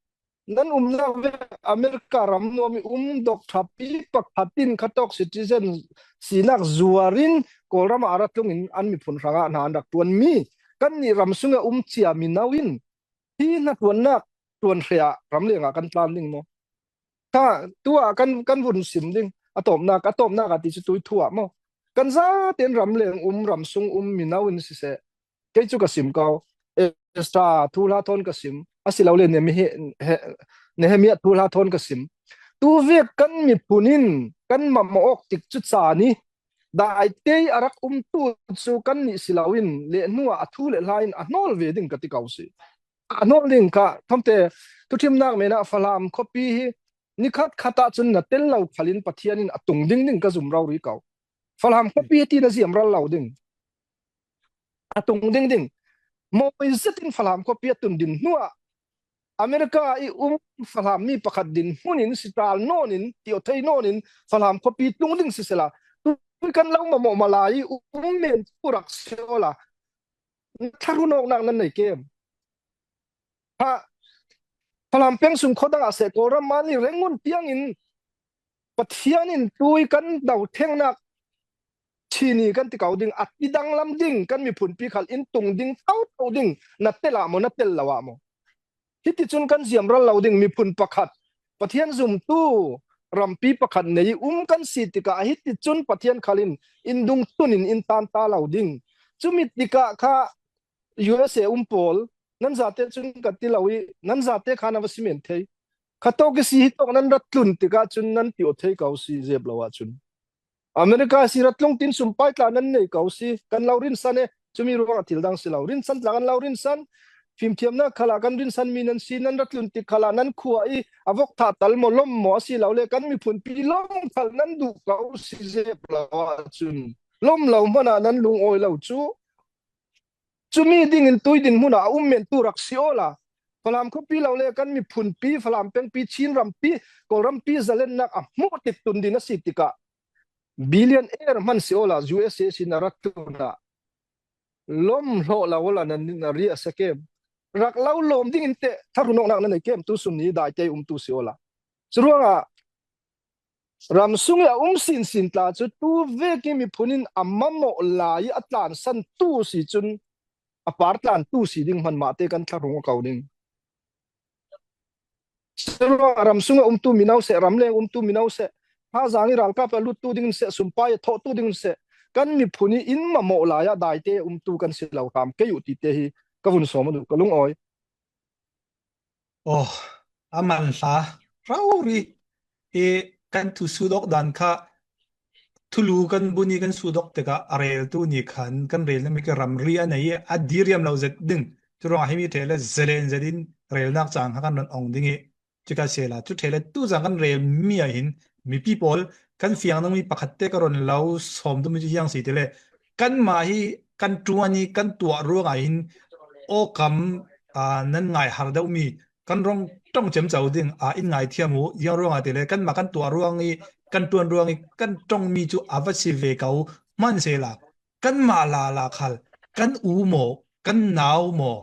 nan umnak vek America ram nuam i um doctor pi pakhat in khatawk citizen sinak zuar in Kawlram ah a ra tlung in an miphun hrangah hna an rak ṭuan mi kannih ram sung i a um cia mino in hi hnaṭuannak ṭuan hre ah ram leng ah kan tlan ding maw? Kha tu ah kan, kan vun sim ding. A tawpnak, a tawpnak ah ti cu tui thu ah maw? Kan zaten ram leng um, ram sung um mino in siseh, kei cu ka sim ko. Esra thuhla thawn ka sim. Asilole Nehemi-, he-, Nehemiah thuhla thawn ka sim. Tu vek kan miphun in kan mamawh awk tik cu caan i daitei a rak umtu cu kannih si loin le hnu ah a thu le hla in a hnawl ve ding ka ti ko si. A hnawl ding kha, thawmte thuṭhimnak men ah Falam khuapi hi nikhat khat ah cun na tel lo khal in Pathian in a tung ding ding ka zum rori ko. Falam khuapi hi ti na ziam ral lo ding. A tung ding ding. Mawi zet in Falam khuapi a tun din hnu ah America i um Falam mi pakhat din hmun in sital nawn in, ti aw thei nawn in Falam khuapi tung ding sisela, tui kan lo mamawh malai i um men tu rak si awla, thlahrun awknak nan nei kem? Ha, Falam peng sung khuadang ah seh Kawlram mani rengun tiangin Pathian in tui kan dothengnak Chini kan ti kau ding, a ti danglam ding, kan miphunpi khal in tung ding, tau tau ding, na tel ah maw, na tel lo ah maw. Hiti cun kan ziamral lo ding, miphun pakhat, Pathian zumtu rampi pakhat nei um kan si tikah, hiti cun Pathian khal in in dung tun in in tan ta lo ding. Cumi tikah kha U S A um pawl, nan zate cun ka ti lo i, nan zate kha na va si men thei. Kha tawk i si hi tawk nan rat tlun tikah cun nan ti aw thei ko si zep lo ah cun. America si rat tlung tin sumpai tla nan nei ko si, kan lo rinsan e, cumi ruangah thil dang si lo. Rinsan tla kan lo rinsan, fimthiamnak khalah kan rinsan mi nan si, nan rat tlun tik khalah nan khua i a vok thah tal maw, lom maw a si lo le, kan miphunpi lom khal nan duh ko si zep lo ah cun, lom lo hmanah nan lungawi lo cu. Cumi dingin tui din hmunah a um mentu rak si awla, Falam khuapi lo le kan miphunpi, Falam pengpi, Chin rampi, Kawl rampi zalennak a hmuh tik tun din a si tikah, billionaire hman si awla, U S A sin a rat tlunah lom hlawh lo awla nan, nan ri a si kem. Rak lo lawm dingin teh tharhun awknak nan nei kem, tu sun ni daite umtu si awla. Curuangah ram sung i a um sinsin tla cu tu vek i miphun in a mamawh lai i a tlansan tu si cun a par tlan tu si ding hmanmah te kan tharhung a ko ding. Curuangah ram sung a umtu mino seh, ramleng umtu mino seh, thazaang i ralkap a luttu ding in seh, sumpai a thawhtu ding in seh, kan miphun i in mamawh lai ah daite a umtu kan si lo hram kei uh ti te hi ka vun sawm a duh, ka lungawi. Aw, a man hla rori i kan thu sut awk dan kha thulu kan bun i kan sut awk tikah a reltu nih khan kan rel nami ka ramri a nei i a diriam lo zet ding. Curuangah himi ṭheh le zalen zet in relnak caan kha kan ron ong ding i, cuka sela cu ṭheh le tu caan kan rel mi ah hin mipi pawl kan fiang dingmi pakhat te ka ron lo sawm duhmi cu ziang si ti le, kanmah hi kan ṭuan i kan tuah ruangah hin awkam, aa, nan ngaihar deuhmi kan rung ṭong ciamco ding, aa, in ngaithiam uh. Ziang ruangah ti le kanmah kan tuah ruang i kan ṭuan ruang i kan ṭongmi cu a va si ve ko hmansehla, kanmah lala khal kan u maw, kan nau maw,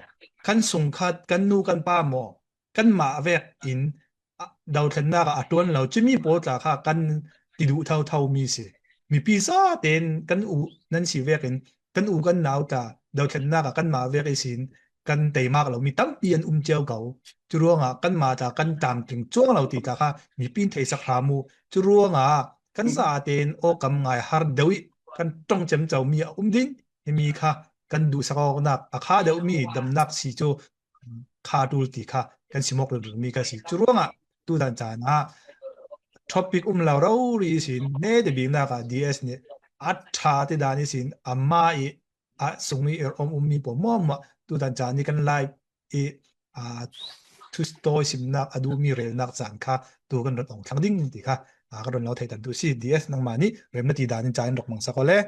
kan sungkhat, kan nu kan pa maw, kanmah vek in, a, dothlennak ah a ṭuan lo cumi pawl tla kha kan ti duh thotho mi si. Mipi zaten kan u nan si vekin kan u kan nau tla dothlennak ah kanmah vek ihsin kan teimak lomi tampi an um cio ko. Curuangah kanmah tla kan tlamtling cuang lo ti tla kha mipi in theihsak hram uh. Curuangah kan zaten awkam ngaihar deuh i kan ṭong ciamco mi a um ding. Himi kha kan duhsak awknak a kha deuhmi damnak si cu kha ṭul ti kha kan sim awk ringring mi kha si. Curuangah tutan caan ah topic um lo rori ihsin hmete biknak ah D S nih a ṭha ti dan ihsin amah i a sung i er om ummi pawl hmuahhmuah tutan caan i kan live i, aa, thustawi simnak a duhmi relnak caan kha tu kan ron ong thlang ding ti kha, aa, kan ron lo theitan tu si. D S, nangmah nih remna ti dan in caan in rak hmangsak aw le.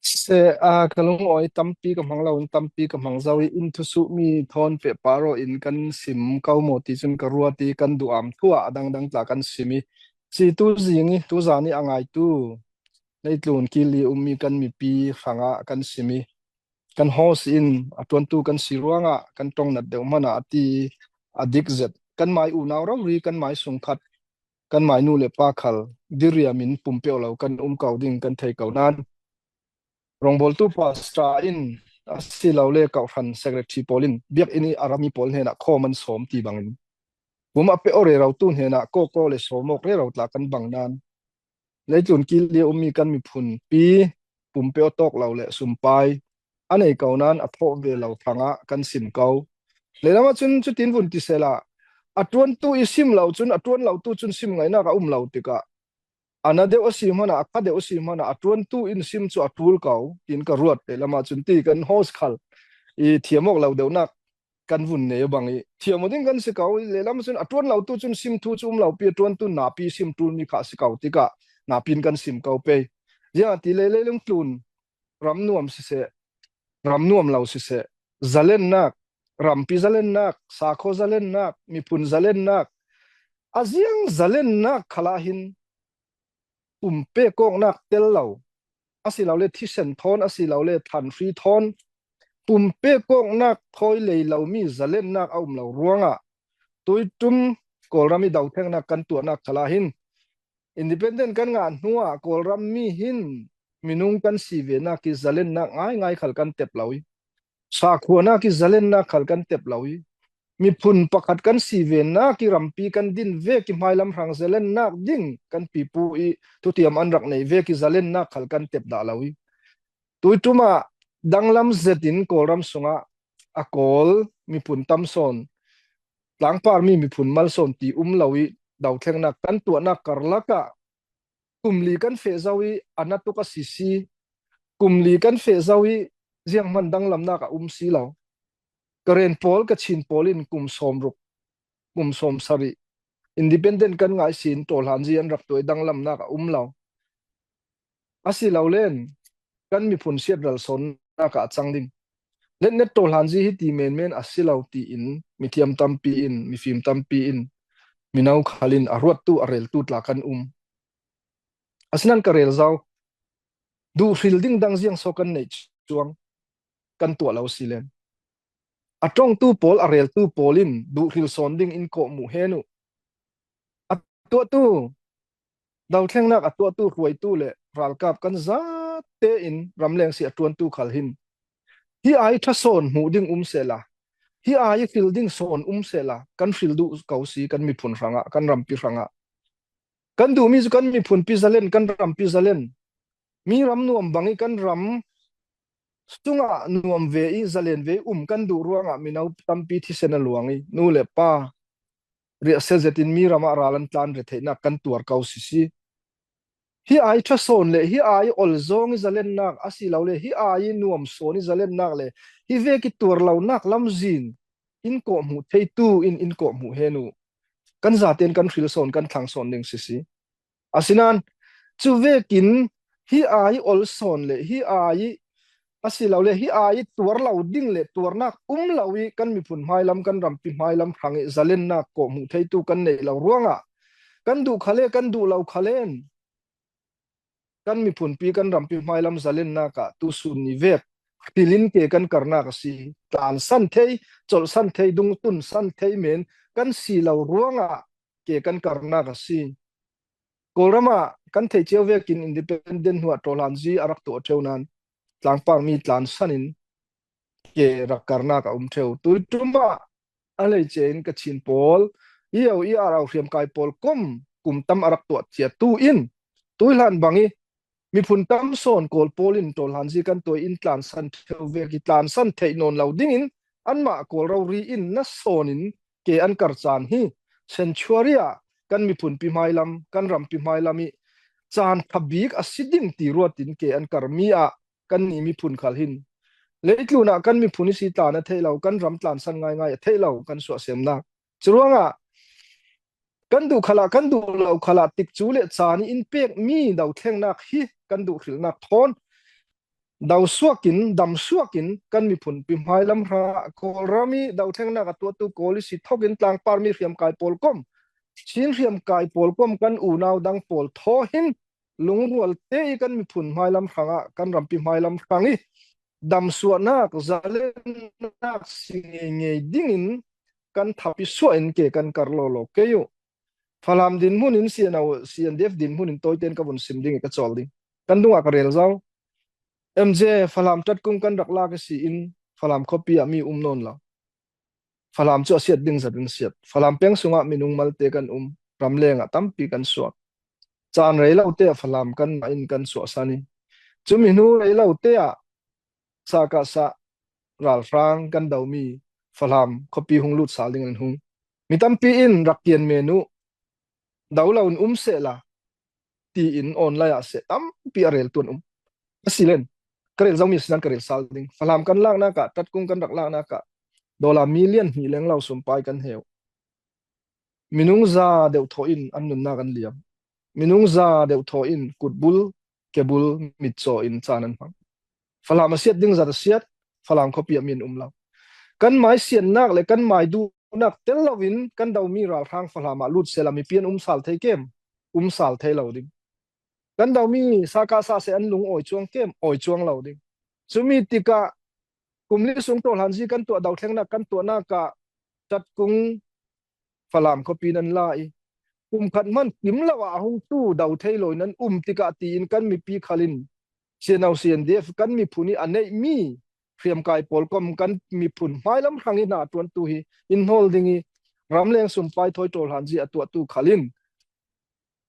Se, aa, ka lungawi, tampi ka hmang lo in tampi ka hmang zo i in thusuhmi thawn pehpar aw in kan sim ko maw ti cun ka ruat i kan duham thu ah a dangdang tla kan sim i si tu zing i tu zan i a ngaitu leitlun kil i ummi kan mipi hrangah kan sim i kan host in a ṭuantu kan si ruangah kan ṭongnat deuh hmanah a ti a dik zet. Kanmai unau rori, kanmai sungkhat, kanmai nu le pa khal diriam in pumpeuh lo kan um ko ding kan thei ko nan, rawngbawltu pastor in a si lo le kawhhran secretary pawl in biakinn i a rami pawl hnenah khawm an sawm ti bangin pum a pe aw rero tu hnenah kawkaw le sawm awk rero tla kan bang nan, leitlun kil i ummi kan miphunpi pumpeuh tawk lo le sumpai a nei ko nan a thawh ve lo hrangah kan sim ko. Leilam ah cun cutin vun ti sehla, a ṭuantu i sim lo cun a ṭuan lotu cun sim ngaihnak a um lo tikah a na deuh a si hmanah, a kha deuh a si hmanah a ṭuantu in sim cu a ṭul ko, tin ka ruat. Leilam ah cun ti kan host khal i thiam awk lo deuhnak kan vun nei bang i thiam aw ding kan si ko. Leilam cun a ṭuan lotu cun sim thu cu um lo pi, a ṭuantu napi sim ṭulmi kha a si ko tikah napi in kan sim ko pei. Ziangah ti le leilung tlun, ram nuam siseh, ram nuam lo siseh, zalennak, rampi zalennak, sakhaw zalennak, miphun zalennak, a ziang zalennak khalah hin pumpek awknak tel lo, a si lo le thisen thawn, a si lo le thanhri thawn, pumpek awknak thawi lei lomi zalennak a um lo ruangah tuiṭum Kawlram i dothengnak kan tuahnak khalah hin independent kan ngah hnuah Kawlram mi hin minung kan si venak i zalennak ngaingai khal kan tep lo i, sakhuanak i zalennak khal kan tep lo i, miphun pakhat kan si venak i rampi kan din vek i hmailam hrang zalennak ding kan pipu i thutiam an rak nei vek i zalennak khal kan tep dah lo i, tui ṭumah danglam zetin Kawlram sungah a Kawl miphun tam sawn, tlangpar mi miphun mal sawn ti um lo i, dothlengnak kan tuahnak karlakah kum li kan feh zo i a na tuk a sisi, kum li kan feh zo i zianghman danglamnak a um si lo. Karen pawl, Kachin pawl in kum sawmruk, kum sawmsarih, independent kan ngaihsin tawlhanzi an rak tuah i danglamnak a um lo. A si lo len kan miphun siatral sawnnak ah a cang ding. Letnet tawlhanzi hi ti menmen a si lo tiin mithiam tampi in, mifim tampi in, mino khal in a ruattu a reltu tla kan um. Asinan ka rel zo, duhhril ding dang ziang saw kan neih cuang, kan tuah lo si len. A ṭongtu pawl, a reltu pawl in duhhril sawn ding in kawhmuh hen uh. A tuahtu, dothlengnak a tuahtu, hruaitu le ralkap kan zate in ramleng si a ṭuantu khal hin hi ai ṭha sawn hmuh ding um sehla, hi ai hril ding sawn um sehla, kan hril duh ko si kan miphun hrangah, kan rampi hrangah. Kan duhmi cu kan miphunpi zalen, kan rampi zalen. Mi ram nuam bang i kan ram sungah nuam ve i zalen ve i um kan duh ruangah mino tampi thisen a luang i, nu le pa riahsia zetin mi ramah ral an tlan retheihnak kan tuar ko sisi. Hi ai ṭha sawn le hi ai olzawng i zalennak a si lo le hi ai nuam sawn i zalennak le hi vek i tuar lonak lamzin in kawhmuh theitu in in kawhmuh hen uh. Kan zaten kan hril sawn, kan thlang sawn ding sisi. Asinan cu vekin hi ai ol sawn le hi ai a si lo le hi ai tuar lo ding le tuarnak um lo i kan miphun hmailam, kan rampi hmailam hrang i zalennak kawhmuh theitu kan neih lo ruangah kan duh khale, kan duh lo khalen kan miphunpi, kan rampi hmailam zalennak ah tusun ni vek hrilin ke kan karnak a si. Tlansan thei, colhsan thei, dungtunsan thei men kan si lo ruangah ke kan karnak a si. Kawlram ah kan theih cio vekin independent hnuah tawlhanzi a rak tuah ṭheu nan tlangpar mi tlansan in ke rak karnak a um ṭheu. Tui ṭumah a leice in Kachin pawl, i au i ar au hriamkai pawl kom kum tam a rak tuah ciatu in tuihlan bang i miphun tam sawn Kawl pawl in tawlhanzi kan tuah in tlansan ṭheu vek i tlansan theih nawn lo dingin anmah Kawl rori in na sawn in ke an kar caan hi. Sanctuary ah kan miphunpi hmailam, kan rampi hmailam i caan ṭha bik a si ding ti ruatin ke an kar mi ah kan ni miphun khal hin leitlun ah kan miphun i si tlan a theih lo, kan ram tlansan ngaingai a theih lo kan suahsemnak. Curuangah kan duh khalah, kan duh lo khalah tikcu le caan i in pek mi dothlengnak hi kan duh hrilnak thawn do suak in, dam suak in kan miphunpi hmailam hrangah Kawlram i dothlengnak a tuahtu Kawl i si thawk in tlangpar mi hriamkai pawl kom, Chin hriamkai pawl kom kan unau dang pawl thaw hin lungrual te i kan miphun hmailam hrangah, kan rampi hmailam hrang i damsuahnak, zalennak si ngeingei dingin kan thapi suah in ke kan kar lawlaw kei uh. Falam dinhmun in C N O, C N D F dinhmun in tawiten ka vun sim ding i ka cawl ding. Kan dungah ka rel zo. M J, Falam ṭatkung kan rak lak i si in Falam khuapi ah mi um nawn lo. Falam cu a siat ding zat in siat. Falam peng sungah minung malte kan um. Ramleng ah tampi kan suak. Caan rei lote ah Falam kanmah in kan suahsan i, cumi hnu rei lote ah Sakasa ralhrang kan domi Falam khuapi hung lut sal ding an hung. Mi tampi in rak kian men uh, do lo in um sehla, tiin online ah seh tampi a rel tuan um. A si len, ka rel zomi a si nan ka rel sal ding. Falam kan laknak ah, ṭatkung kan rak laknak ah, dollar million hnih leng lo sumpai kan heu. Minung za deuh thaw in an nunnak an liam. Minung za deuh thaw in kutbul, kebul, mitcaw in caan an hmang. Falam a siat ding zat a siat, Falam khuapi ah mi an um lo. Kan mai siannak le kan mai duhnak tel loin kan domi ralhrang Falam ah lut sehla mipi an um sal thei kem? Um sal thei lo ding. Kan domi Sakasa seh an lung awi cuang kem? Awi cuang lo ding. Cumi tikah kum li sung tawlhanzi kan tuah, dothlengnak kan tuahnak ah ṭatkung Falam khuapi nan la i, kum khat hman kim lo ah a hung tu do thei lo in an um tikah tiin kan mipi khal in CNO CNDF kan miphun i a neih mi hriamkai pawlkom kan miphun hmailam hrang i hna ṭuantu hi in hnawl ding i ramleng sumpai thawi ṭawlhanzi a tuahtu khalin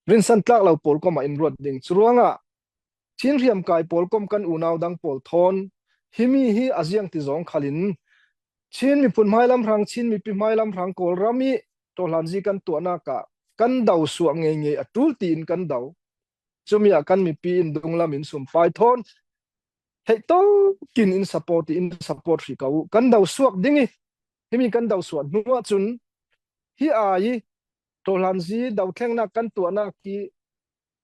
rinsan tlak lo pawlkom ah in ruat ding. Churuangah Chin hriamkai pawlkom kan unau dang pawl thawn himi hi a ziang ti zawng khalin Chin miphun hmailam hrang, Chin mipi hmailam hrang Kawlram i ṭawlhanzi kan tuahnak ah kan do suah ngei ngei a ṭul tiin kan do. Cumi ah kan mipi in dunglam in sumpai thawn theih tawkin in support i in support hrih ka uh. Kan do suak ding i himi kan do suah hnuah cun hi ai i ṭawlhanzi dothlengnak kan tuahnak i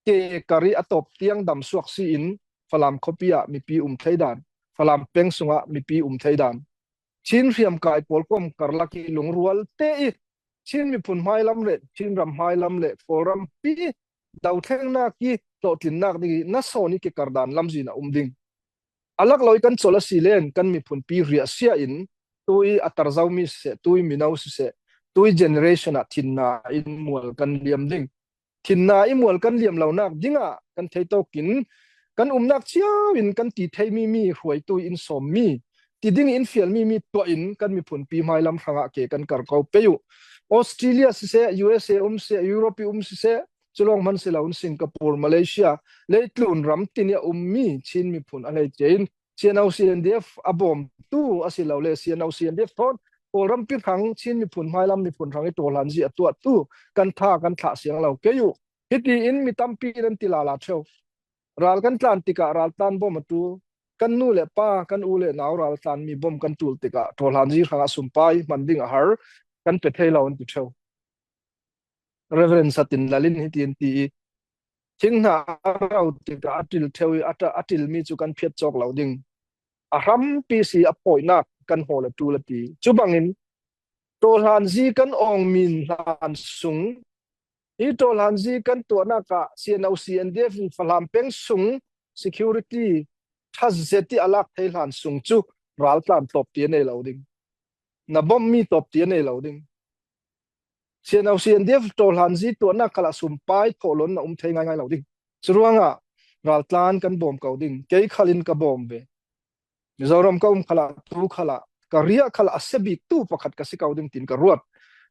ke kar i a tawp tiang dam suak si in Falam khuapi ah mipi um thei dan, Falam peng sungah mipi um thei dan, Chin hriamkai pawlkom karlak i lungrual te i Chin miphun hmailam le Chin ram hmailam le Kawlrampi dothlengnak i hlawhtlinnak ding i na sawn i ke kar dan lamzin a um ding. A lak lo i kan colh a si len kan miphunpi riahsia in tui a tar zo mi siseh, tui mino siseh, tui generation ah thinna in mual kan liam ding. Thinna i mual kan liam lonak dingah kan theitawkin kan umnak ciau in kan ti thei mi mi hruaitu in sawm mi ti ding in fial mi mi tuah in kan miphunpi hmailam hrangah ke kan kar ko pei uh. Australia siseh, U S A um siseh, Europe i um siseh, culawng hman si lo in Singapore, Malaysia, leitlun ram tin i a um mi Chin miphun a hleice in CNO CNDF a bawmtu a si lo le CNO CNDF thawn Kawlrampi hrang Chin miphun hmailam miphun hrang i ṭawlhanzi a tuahtu kan tha kan thlah siang lo kei uh. Hiti in mi tampi nan ti lala ṭheu. Ral kan tlan tikah raltlan bawm a ṭul. Kan nu le pa, kan u le nau raltlan mi bawm kan ṭul tikah ṭawlhanzi hrangah sumpai hman ding a har kan pe thei lo an ti ṭheu. Reverend Satin Lalin hiti an ti i, thing hna a ro tikah a ṭil ṭheu i a ṭa-, a ṭil mi cu kan phiat cawk lo ding. A hrampi si a pawinak kan hawl a ṭul a ti. Cu bangin ṭawlhanzi kan awng min hlan sung i ṭawlhanzi kan tuahnak ah CNO CNDF in Falam peng sung security ṭha zet i a lak thei hlan sung cu raltlan tawp ti a nei lo ding. Na bawm mi tawp ti a nei lo ding. CNO CNDF ṭawlhanzi tuahnak khalah sumpai thawhlon na um thei ngaingai lo ding. Curuangah raltlan kan bawm ko ding. Kei khalin ka bawm ve. Mizoram ka um khalah, tu khalah, ka riah khalah a sia biktu pakhat ka si ko ding tin ka ruat.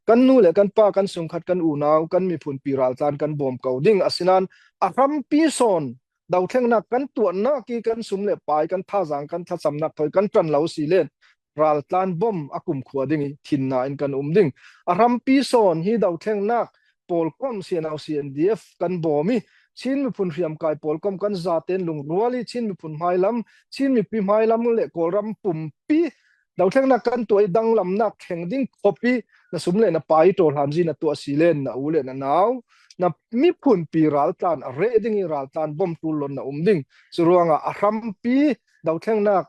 Kan nu le kan pa, kan sungkhat, kan unau, kan miphunpi raltlan kan bawm ko ding. Asinain a hrampi sawn dothlengnak kan tuahnak i kan sum le pai, kan thazang, kan thlacamnak thawi kan ṭan lo si len raltlan bawm a kumkhua ding i thinna in kan um ding. A hrampi sawn hi dothlengnak pawlkom CNO CNDF kan bawm i Chin miphun hriamkai pawlkom kan zaten lungrual i Chin miphun hmailam, Chin mipi hmailam le Kawlram pumpi dothlengnak kan tuah i danglamnak thleng ding khop i na sum le na pai ṭawlhanzi na tuah si len na u le na nau, na miphunpi raltlan a reh ding i raltlan bawm ṭul lon na um ding. Curuangah a hrampi dothlengnak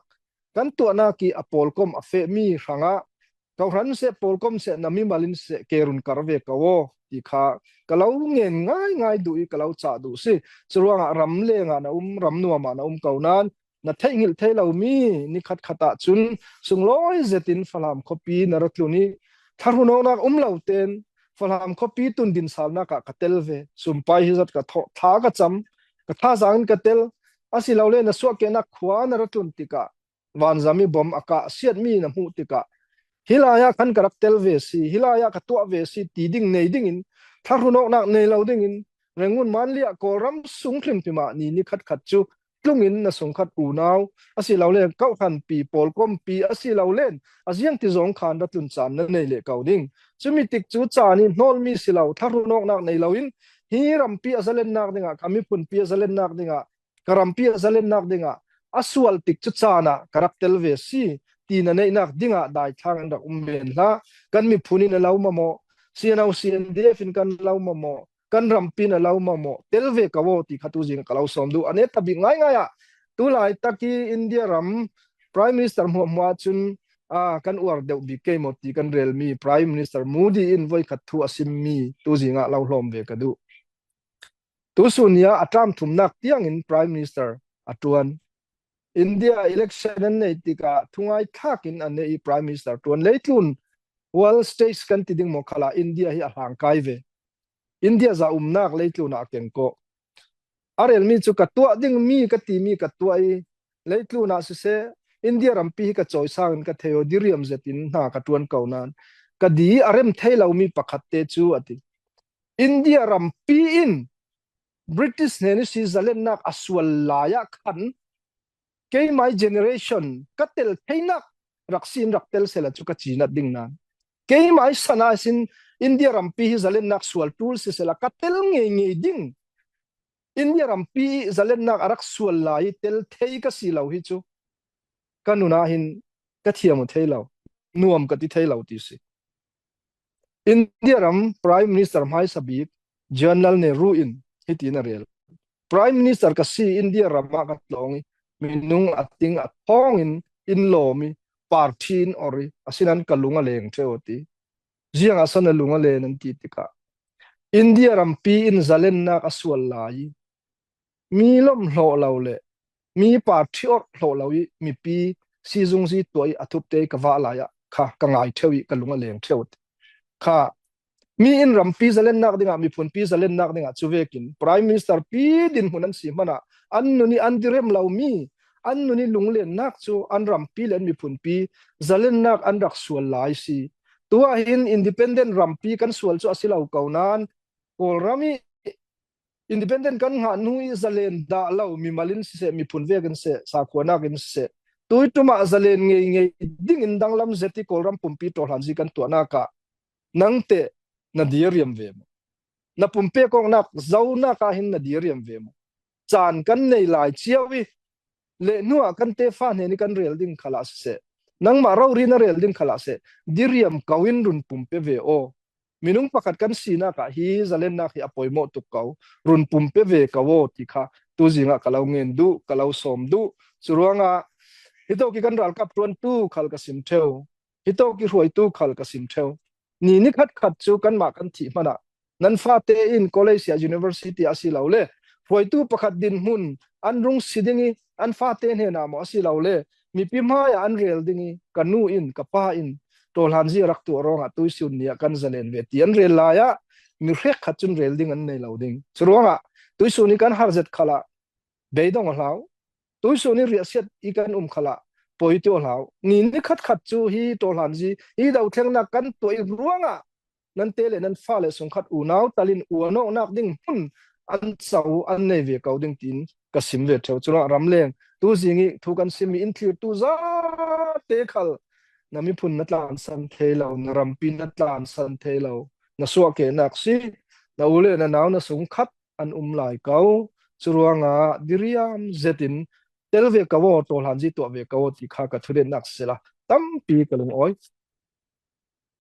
kan tuahnak i a pawlkom a fehmi hrangah, ko hran seh, pawlkom seh, na mimal in seh, ke run kar ve ko aw, ti kha ka lo ngen ngaingai duh i ka lo cah duh si. Curuangah ram lengah na um, ram nuamah na um ko nain, na theihngilh thei lo mi ni khatkhat ah cun sunglawi zetin Falam khuapi na ra tlun i thlahrun awknak um lo ten Falam khuapi tundin salnak ah ka tel ve. Sumpai hi zat ka thawh, thla ka cam, ka thazang in ka tel. Asilole na suahkehnak khua na ra tlun tikah vanzam i bawm a kah siatmi na hmuh tikah, hi lai ah khan ka rak tel ve si, hi lai ah ka tuah ve si ti ding nei dingin, thlahrun awknak nei lo dingin, Rangoon, Manli ah Kawlram sung hrimhrim ah ni ni khatkhat cu tlungin na sungkhat unau, asilole kohhranpi, pawlkompi, asilole a ziangti zawng khan ra tlun caan na nei leh ko ding. Cumi tik cu caan i hnawlmi si lo, thlahrun awknak nei loin, hi rampi a zalennak dingah, ka miphunpi a zalennak dingah, ka rampi a zalennak dingah a sual tik cu caan ah ka rak tel ve si ti na neihnak dingah daithlang in rak um men hlah. Kan miphun in a lo mamawh, CNO CNDF in kan lo mamawh, kan rampi in a lo mamawh, tel ve ko aw ti kha tuzing ka lo sawm duh. A neta bik ngaingai ah tulai tak i India ram Prime Minister hmuahhmuah cun, aa, kan uar deuh bik kei maw ti kan relmi Prime Minister Modi in voikhat thu a simmi tuzing ah lo hlawm ve ka duh. Tusun ni ah a ṭam thumnak tiangin Prime Minister a ṭuan. India election an neih tikah thungai thlak in a neih i Prime Minister ṭuan. Leitlun world stage kan ti ding maw khalah India hi a hlangkai ve. India zahumnak leitlun ah a kengkawh. a relmi cu ka tuah ding mi ka timi ka tuah i, leitlunah siseh, India rampi hi ka cawisangin ka thei aw, diriam zetin hna ka ṭuan ko nain ka di a rem thei lomi pakhat te cu a ti. India rampi in British hnen ihsi zalennak a sual lai ah khan keimai generation ka tel theinak rak si in rak tel sehla cu ka cinat ding nain keimai sana sin India rampi hi zalennak sual ṭul sisehla ka tel ngeingei ding. India rampi i zalennak a rak sual lai i tel thei ka si lo hi cu ka nun ah hin ka thiam uh thei lo, nuam ka ti thei lo ti si. India ram Prime Minister hmaisa bik Jawaharlal Nehru in hitin a rel. Prime Minister ka si, India ram ah ka tlawng i minung a ting a thawngin in lawm i party in or i, asinan ka lung a leng ṭheu a ti. Ziangah san a lung a len an ti tikah India rampi in zalennak a sual lai i mi lawm hlawh lo le mi party or hlawh lo i mipi sizungzi tuah i a thupte i ka vah lai ah kha ka ngai ṭheu i ka lung a leng ṭheu a ti. Kha mi in rampi zalennak dingah, miphunpi zalennak dingah cu vekin Prime Minister pi dinhmun an si hmanah an nun i an direm lomi, an nun i lunglennak cu an rampi le an miphunpi zalennak an rak sual lai si. Tuah hin independent rampi kan sual cu a si lo ko nain Kawlram i independent kan ngah hnu i zalen dah lo mimal in siseh, miphun vekin seh, sakhuanak in siseh, tuiṭum ah zalen ngeingei dingin danglam zet i Kawlram pumpi ṭawhlanzi kan tuahnak ah nangteh na dir riam ve maw? Na pumpek awknak zonak ah hin na dir riam ve maw? Caan kan nei lai cio i le hnuah kan tefa hnen i kan rel ding khalah siseh, nangmah rori na rel ding khalah seh, diriam ko in run pumpe ve aw. Minung pakhat kan sinak ah hi zalennak hi a poimawh tuk ko, run pumpe ve ko aw ti kha tuzing ah ka lo ngen duh, ka lo sawm duh. Curuangah hitawk i kan ralkap ṭuantu khal ka sim ṭheu, hitawk i hruaitu khal ka sim ṭheu. Ni nikhat khat cu kanmah kan thih hmanah nan fate in college ah, university a si lo le hruaitu pakhat dinhmun an rung si ding i an fate hnenah maw a si lo le mipi hmaiah an rel ding i ka nu in ka pa in ṭawhlanzi a rak tuah ruangah tuisun ni ah kan zalen ve ti an rel lai ah mi hrekkhat cun rel ding an nei lo ding. Curuangah tuisun i kan har zet khalah beidong aw hlau. Tuisun i riahsiat i kan um khalah poi ti aw hlau. Ni nikhat khat cu hi ṭawhlanzi hi dothlengnak kan tuah i ruangah nan te le nan fa le sungkhat unau talin uanawknak ding hmun an co an nei ve ko ding tiin ka sim ve ṭheu. Curuangah ramleng tuzing i thu kan sim i in thlirtu zate khal na miphun na tlansan thei lo, na rampi na tlansan thei lo, na suahkehnak si, na u le na nau na sungkhat an um lai ko. Curuangah diriam zetin tel ve ko aw, ṭawhlanzi tuah ve ko aw ti kha ka thunetnak sisela tampi ka lungawi.